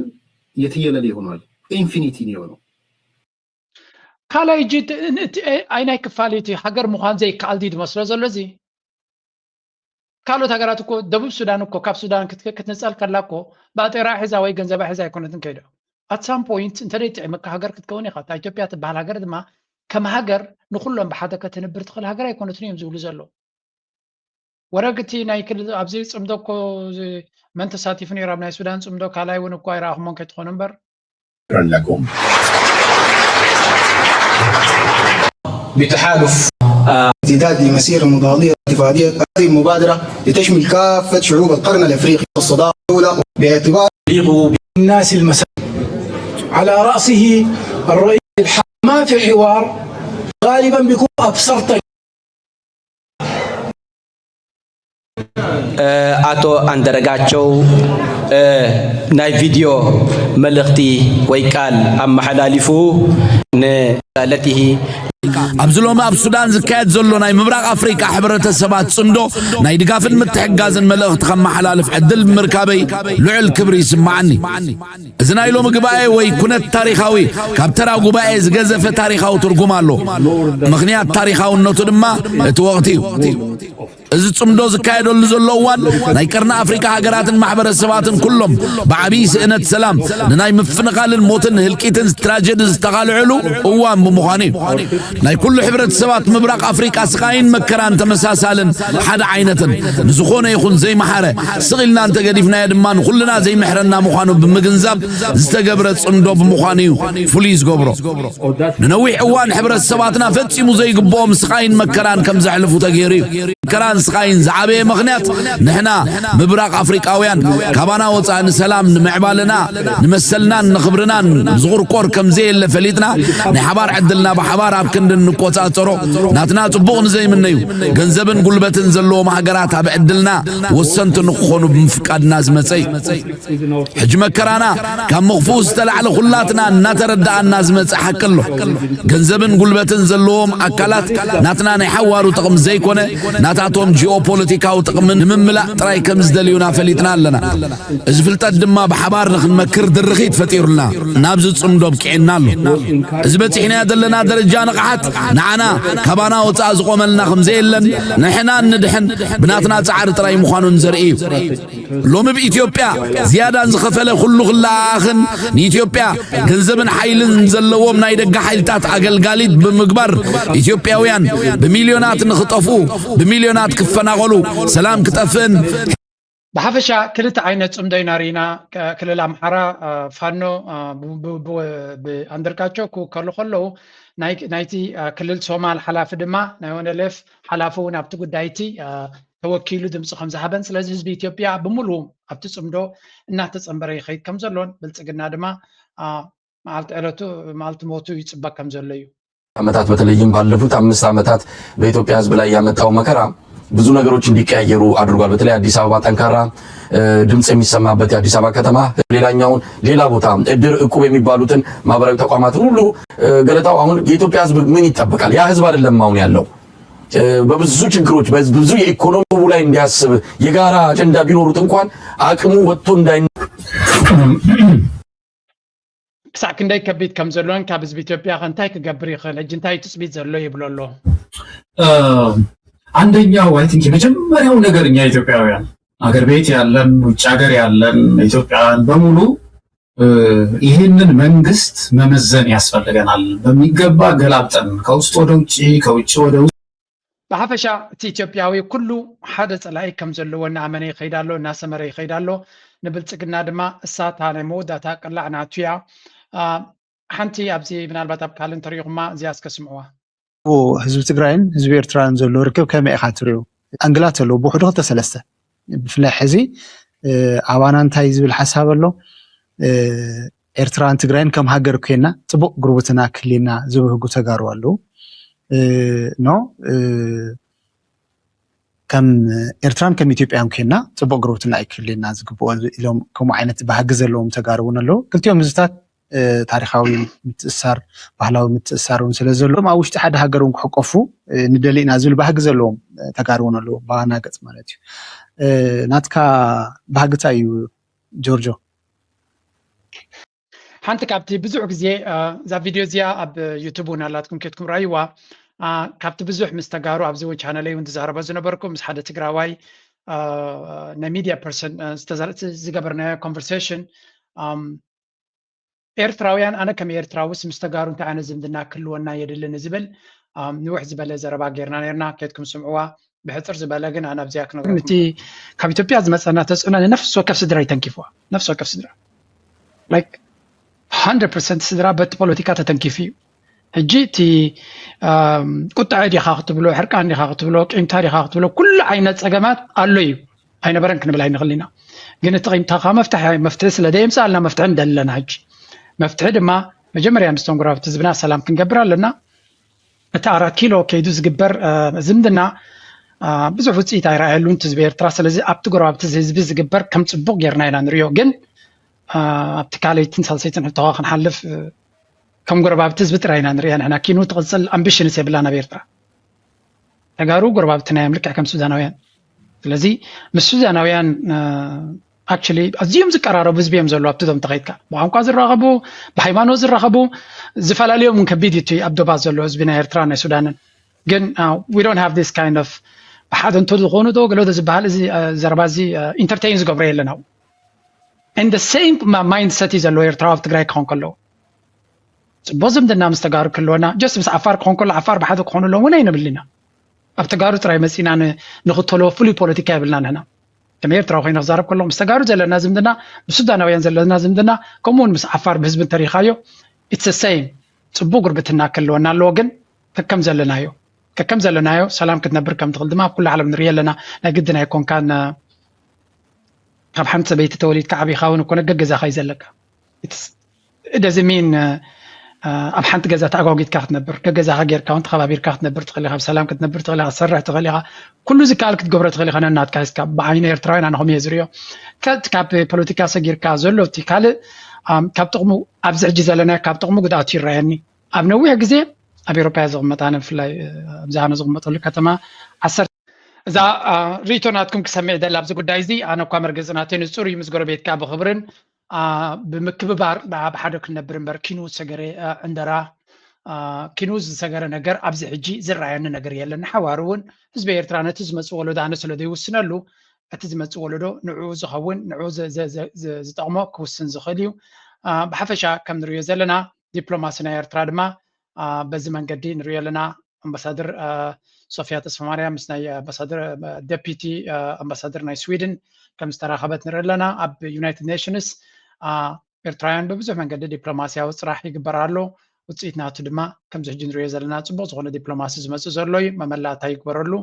የትየለሌ ሆኗል። ኢንፊኒቲ ነው የሆነው። ካልኣይ እጂ እቲ፣ እቲ ኣይናይ ክፋል እቲ ሃገር ምዃን ዘይከኣል ድዩ ዝመስሎ ዘሎ እዚ? ካልኦት ሃገራት እኮ ደቡብ ሱዳን እኮ ካብ ሱዳን ክት-፣ ክትንጸል ከላ እኮ ባጤራ ሒዛ ወይ ገንዘባ ሒዛ ኣይኮነትን ከይዶ። At some point እንተ ደይ ጥዕምካ ሃገር ክትከውን ኢኻ። እታ ኢትዮጵያ ትበሃል ሃገር ድማ ከም ሃገር ንኹሎም ብሓደ ከተንብር ትኽእል ሃገር ኣይኮነትን እዮም ዝብሉ ዘለዉ። ወረግ እቲ ናይ ክልል ኣብዚ ጽምዶ እኮ እዚ መን ተሳቲፉ ነይሩ? ኣብ ናይ ሱዳን ጽምዶ ካልኣይ እውን እኮ ኣይረኣኹሞን ከይትኾኑ እምበር። شكرا لكم. بتحالف امتداد لمسيرة مضادية اتفاقية هذه المبادرة لتشمل كافة شعوب القرن الأفريقي والصدارة الأولى باعتبار يليق بالناس المساكين على رأسه الرئيس الحالي. ما في حوار، غالبا بيكون أبسرت. ኣቶ ኣንደረጋቸው ናይ ቪድዮ መልእኽቲ ወይ ቃል ኣመሓላሊፉ ንለቲሂ ኣብዚ ሎሚ ኣብ ሱዳን ዝካየድ ዘሎ ናይ ምብራቕ ኣፍሪቃ ሕብረተሰባት ጽምዶ ናይ ድጋፍን ምትሕጋዝን መልእኽቲ ከመሓላልፍ ዕድል ብምርካበይ ልዑል ክብሪ ይስምዓኒ። እዚ ናይ ሎሚ ግባኤ ወይ ኩነት ታሪኻዊ ካብ ተራ ጉባኤ ዝገዘፈ ታሪኻዊ ትርጉም ኣሎ። ምኽንያት ታሪኻውነቱ ድማ እቲ ወቕቲ እዩ። እዚ ጽምዶ ዝካየደሉ ዘሎ እዋን ናይ ቀርኒ ኣፍሪቃ ሃገራትን ማሕበረሰባትን ኩሎም ብዓብዪ ስእነት ሰላም ንናይ ምፍንቓልን ሞትን ህልቂትን ትራጀዲ ዝተቓልዕሉ እዋን ብምዃኑ እዩ። ናይ ኩሉ ሕብረተሰባት ምብራቕ ኣፍሪቃ ስቓይን መከራን ተመሳሳልን ሓደ ዓይነትን፣ ንዝኾነ ይኹን ዘይመሓረ ስቕ ኢልና እንተገዲፍናዮ ድማ ንኹልና ዘይምሕረና ምዃኑ ብምግንዛብ ዝተገብረ ጽምዶ ብምዃኑ እዩ ፍሉይ ዝገብሮ። ንነዊሕ እዋን ሕብረተሰባትና ፈጺሙ ዘይግብኦም ስቓይን መከራን ከም ዘሕልፉ ተገይሩ እዩ። መከራን ስቓይን ዝዓበየ ምኽንያት ንሕና ምብራቕ ኣፍሪቃውያን ካባና ወፃእ ንሰላም ንምዕባለና ንመሰልናን ንኽብርናን ዝቑርቆር ከም ዘየለ ፈሊጥና ናይ ሓባር ዕድልና ብሓባር ኣብ ክንዲ እንቆፃፀሮ ናትና ፅቡቕ ንዘይምነዩ ገንዘብን ጉልበትን ዘለዎም ሃገራት ኣብ ዕድልና ወሰንቲ ንክኾኑ ብምፍቃድና ዝመፀ እዩ። ሕጂ መከራና ካብ ምኽፍኡ ዝተላዕለ ኩላትና እናተረዳኣና ዝመፀ ሓቂ ኣሎ። ገንዘብን ጉልበትን ዘለዎም ኣካላት ናትና ናይ ሓዋሩ ጥቕሚ ዘይኮነ ናታቶም ጂኦፖለቲካዊ ጥቕሚ ንምምላእ ጥራይ ከም ዝደልዩና ፈሊጥና ኣለና። እዚ ፍልጠት ድማ ብሓባር ንክንመክር ድርኺት ፈጢሩልና ናብዚ ጽምዶ ኣብቂዕና ኣሎ። እዚ በጺሕናዮ ዘለና ደረጃ ንቕሓት ንዓና ካባና ወጻኢ ዝቖመልና ከም ዘየለን ንሕና እንድሕን ብናትና ጻዕሪ ጥራይ ምዃኑን ዘርኢ እዩ። ሎሚ ብኢትዮጵያ ዝያዳን ዝኸፈለ ኩሉ ክለኣኣኽን ንኢትዮጵያ ገንዘብን ሓይልን ዘለዎም ናይ ደገ ሓይልታት ኣገልጋሊት ብምግባር ኢትዮጵያውያን ብሚልዮናት ንኽጠፍኡ ብሚልዮናት ክፈናቐሉ ሰላም ክጠፍእን ብሓፈሻ ክልተ ዓይነት ፅምዶ ኢና ርኢና። ክልል ኣምሓራ ፋኖ ብኣንደርጋቸው ክውከሉ ከለዉ ናይቲ ክልል ሶማል ሓላፊ ድማ ናይ ኦነሌፍ ሓላፊ እውን ኣብቲ ጉዳይ እቲ ተወኪሉ ድምፂ ከም ዝሃበን ስለዚ ህዝቢ ኢትዮጵያ ብምሉኡ ኣብቲ ፅምዶ እናተፀንበረ ይኸይድ ከም ዘሎን ብልፅግና ድማ መዓልቲ ዕለቱ መዓልቲ ሞቱ ይፅበ ከም ዘሎ እዩ። ዓመታት በተለይም ባለፉት አምስት ዓመታት በኢትዮጵያ ህዝብ ላይ ያመጣው መከራ ብዙ ነገሮች እንዲቀያየሩ አድርጓል። በተለይ አዲስ አበባ ጠንካራ ድምፅ የሚሰማበት የአዲስ አበባ ከተማ ሌላኛውን ሌላ ቦታ እድር፣ እቁብ የሚባሉትን ማህበራዊ ተቋማትን ሁሉ ገለታው አሁን የኢትዮጵያ ህዝብ ምን ይጠበቃል? ያ ህዝብ አይደለም አሁን ያለው በብዙ ችግሮች በብዙ የኢኮኖሚ ላይ እንዲያስብ የጋራ አጀንዳ ቢኖሩት እንኳን አቅሙ ወጥቶ እንዳይ ክሳዕ ክንደይ ከቢድ ከም ዘሎን ካብ ህዝቢ ኢትዮጵያ ከ እንታይ ክገብር ይኽእል ሕጂ እንታይ ትፅቢት ዘሎ ይብሎ ኣሎ። አንደኛው አይ ቲንክ የመጀመሪያው ነገር እኛ ኢትዮጵያውያን አገር ቤት ያለን ውጭ ሀገር ያለን ኢትዮጵያውያን በሙሉ ይህንን መንግስት መመዘን ያስፈልገናል። በሚገባ ገላብጠን ከውስጥ ወደ ውጭ ከውጭ ወደ ውስጥ ብሓፈሻ እቲ ኢትዮጵያዊ ኩሉ ሓደ ፀላኢ ከም ዘለዎ እናኣመነ ይኸይድ ኣሎ፣ እናሰመረ ይኸይድ ኣሎ። ንብልፅግና ድማ እሳ እታ ናይ መወዳእታ ቅላዕ ናቱ እያ። ሓንቲ ኣብዚ ምናልባት ኣብ ካልእ እንተሪኢኹማ እዚኣ እስከ ስምዕዋ። ህዝቢ ትግራይን ህዝቢ ኤርትራን ዘሎ ርክብ ከመይ ኢኻ ትሪኦ? ኣንግላት ኣለዉ ብውሕዱ ክልተ ሰለስተ ብፍላይ ሕዚ ኣባና እንታይ ዝብል ሓሳብ ኣሎ ኤርትራን ትግራይን ከም ሃገር ኮይና ፅቡቅ ጉርብትና ክህልየና ዝብህጉ ተጋሩ ኣለዉ ኖ ከም ኤርትራን ከም ኢትዮጵያን ኮይና ፅቡቅ ጉርብትና እዩ ክህልየና ዝግብኦ ኢሎም ከምኡ ዓይነት ባህጊ ዘለዎም ተጋሩ እውን ኣለዉ ክልቲኦም ህዝብታት ታሪካዊ ምትእሳር ባህላዊ ምትእሳር እውን ስለ ዘለዎም ኣብ ውሽጢ ሓደ ሃገር እውን ክሕቆፉ ንደሊ ኢና ዝብል ባህጊ ዘለዎም ተጋሩ እውን ኣለዉ ብዋና ገፅ ማለት እዩ ናትካ ባህጊ እንታይ እዩ ጆርጆ ሓንቲ ካብቲ ብዙሕ ግዜ እዛ ቪድዮ እዚኣ ኣብ ዩቱብ እውን ኣላትኩም ኬድኩም ረኣይዋ ካብቲ ብዙሕ ምስ ተጋሩ ኣብዚ እውን ቻነለይ እውን ዝዛረቦ ዝነበርኩ ምስ ሓደ ትግራዋይ ናይ ሚድያ ፐርሰን ዝገበርናዮ ኮንቨርሴሽን ኤርትራውያን ኣነ ከም ኤርትራውስ ምስ ተጋሩ እንታይ ዓይነት ዝምድና ክህልወና የድሊ ንዝብል ንውሕ ዝበለ ዘረባ ጌርና ነርና ኬድኩም ስምዕዋ ብሕፅር ዝበለ ግን ኣነ ኣብዚኣ ክነግረኩም እቲ ካብ ኢትዮጵያ ዝመፀና ተፅዕኖ ንነፍሲ ወከፍ ስድራ ይተንኪፍዋ ነፍሲ ወከፍ ስድራ like hundred percent ስድራ በቲ ፖለቲካ ተተንኪፉ እዩ ሕጂ እቲ ቁጥዐ ዲኻ ክትብሎ ሕርቃን ዲኻ ክትብሎ ቂምታ ዲኻ ክትብሎ ኩሉ ዓይነት ፀገማት ኣሎ እዩ ኣይነበረን ክንብል ኣይንኽእል ኢና ግን እቲ ቂምታኻ መፍትሒ መፍትሒ ስለ ደየምፅኣልና መፍትሒ ንደሊ ኣለና ሕጂ መፍትሒ ድማ መጀመርያ ምስቶም ጎረባብቲ ህዝብና ሰላም ክንገብር ኣለና እቲ ኣራት ኪሎ ከይዱ ዝግበር ዝምድና ብዙሕ ውፅኢት ኣይረኣየሉን ህዝቢ ኤርትራ ስለዚ ኣብቲ ጎረባብቲ ህዝቢ ዝግበር ከም ፅቡቅ ጌርና ኢና ንሪኦ ግን ኣብቲ ካልኣይትን ሳልሰይትን ሕቶኻ ክንሓልፍ ከም ጎረባብቲ ህዝቢ ጥራይ ኢና ንሪኣ ንሕና ኪኑ ትቕፅል ኣምቢሽንስ የብላን ኣብ ኤርትራ ተጋሩ ጎረባብትና እዮም ልክዕ ከም ሱዳናውያን ስለዚ ምስ ሱዳናውያን actually ኣዝዮም ዝቀራረቡ ህዝቢ እዮም ዘለዉ ኣብቲ ዶብ እንተኸይድካ ብቋንቋ ዝራኸቡ ብሃይማኖት ዝራኸቡ ዝፈላለዮም እውን ከቢድ እዩ እቲ ኣብ ዶባት ዘሎ ህዝቢ ናይ ኤርትራ ናይ ሱዳንን ግን we don't have this kind of ብሓደ እንተ ዝኾኑ ዶ ገለ ዶ ዝበሃል እዚ ዘረባ እዚ ኢንተርቴይን ዝገብሮ የለን ኣብኡ and the same mindset እዩ ዘለዎ ኤርትራዊ ኣብ ትግራይ ክኸውን ከለዎ ፅቡቅ ዝምድና ምስ ተጋሩ ክህልወና፣ just ምስ ዓፋር ክኾን ከሎ ዓፋር ብሓደ ክኾኑ ኣለዎም እውን ኣይንብል ኢና። ኣብ ተጋሩ ጥራይ መፂና ንኽተሎ ፍሉይ ፖለቲካ የብልና ንሕና። ከም ኤርትራዊ ኮይነ ክዛረብ ከለኹ ምስ ተጋሩ ዘለና ዝምድና፣ ምስ ሱዳናውያን ዘለና ዝምድና፣ ከምኡውን ምስ ዓፋር ብህዝቢ እንተሪኻዮ it's same። ፅቡቅ ጉርብትና ክህልወና ኣለዎ። ግን ከከም ዘለናዮ ከከም ዘለናዮ ሰላም ክትነብር ከም ትኽእል ድማ ኣብ ኩሉ ዓለም ንርኢ ኣለና። ናይ ግድን ኣይኮንካን። ካብ ሓንቲ ሰበይቲ ተወሊድካ ዓቢኻ እውን እኮ ገገዛኻ እዩ ዘለካ። ደዚ ሚን ኣብ ሓንቲ ገዛ ተኣጓጊድካ ክትነብር፣ ገገዛኻ ጌርካ እውን ተኸባቢርካ ክትነብር ትኽእል ኢኻ፣ ብሰላም ክትነብር ትኽእል ኢኻ፣ ክትሰርሕ ትኽእል ኢኻ፣ ኩሉ ዝከኣል ክትገብሮ ትኽእል ኢኻ። ነናትካ ሒዝካ ብዓይኒ ኤርትራውያን ኣነ ከምኡ እየ ዝርእዮ። ከ- ካብ ፖለቲካ ሰጊርካ ዘሎ እቲ ካልእ ኣም፣ ካብ ጥቕሙ ኣብዚ ሕጂ ዘለናዮ ካብ ጥቕሙ ጉድኣቱ ይረኣየኒ። ኣብ ነዊሕ ግዜ ኣብ ኤሮፓ እየ ዝቕመጥ ኣነ፣ ብፍላይ ኣብዚ ኣነ ዝቕመጠሉ ከተማ ዓሰርተ እዛ ርእይቶ ናትኩም ክሰምዕ ይደሊ ኣብዚ ጉዳይ እዚ። ኣነ እኳ መርገፂ ናተይ ንፁር እዩ፣ ምስ ጎረቤትካ ብኽብርን ኣ፣ ብምክብባር ብሓደ ክንነብር እምበር ኪኑ ዝሰገረ እ፣ ዕንደራ ኣ፣ ኪኑ ዝሰገረ ነገር ኣብዚ ሕጂ ዝረኣየኒ ነገር የለን። ንሓዋሩ እውን ህዝቢ ኤርትራ ነቲ ዝመፅእ ወለዶ ኣነ ስለ ዘይውስነሉ እቲ ዝመፅእ ወለዶ ንዕኡ ዝኸውን ንዕኡ ዝ- ዝ- ዝ- ዝ- ዝጠቕሞ ክውስን ዝኽእል እዩ። ኣ፣ ብሓፈሻ ከም ንሪኦ ዘለና ዲፕሎማሲ ናይ ኤርትራ ድማ ኣ፣ በዚ መንገዲ ንሪኦ ኣለና። ኣምባሳደር ኣ፣ ሶፊያ ተስፋማርያም ምስ ናይ ኣምባሳደር ኣ፣ ደፒቲ ኣ፣ ኣምባሳደር ናይ ስዊድን ከም ዝተራኸበት ንርኢ ኣለና። ኣብ ዩናይትድ ኔሽንስ ኣ፣ ኤርትራውያን ብብዙሕ መንገዲ ዲፕሎማሲያዊ ፅራሕ ይግበር ኣሎ። ውፅኢት ናቱ ድማ ከምዚ ሕጂ ንሪኦ ዘለና ፅቡቅ ዝኾነ ዲፕሎማሲ ዝመፅእ ዘሎ እዩ። መመላእታ ይግበረሉ።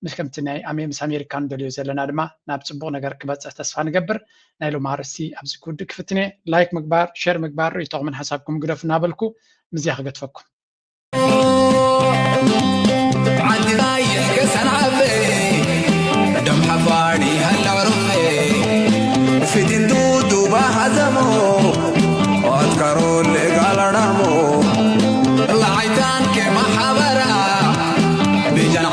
ምስ ከምቲ ናይ ኣሜ ምስ ኣሜሪካ ንደልዮ ዘለና ድማ ናብ ፅቡቅ ነገር ክበፅሕ ተስፋ ንገብር። ናይ ሎሚ ኣርእስቲ ኣብዚ ክውድእ ክፍትን እየ። ላይክ ምግባር፣ ሼር ምግባር፣ ርእይቶኹምን ሓሳብኩም ግደፉ እናበልኩ ምስዚኣ ክገድፈኩም። ዓዲ ቐይሕ ከሳን ዓበይ ደም ሓፋር ይሃላ ዕሩፈይ ፊቲን ዱዱባ ሃዘሞ ኣትካሮ ልእጋላናሞ ላዓይታን ከማሓበራ ብጃን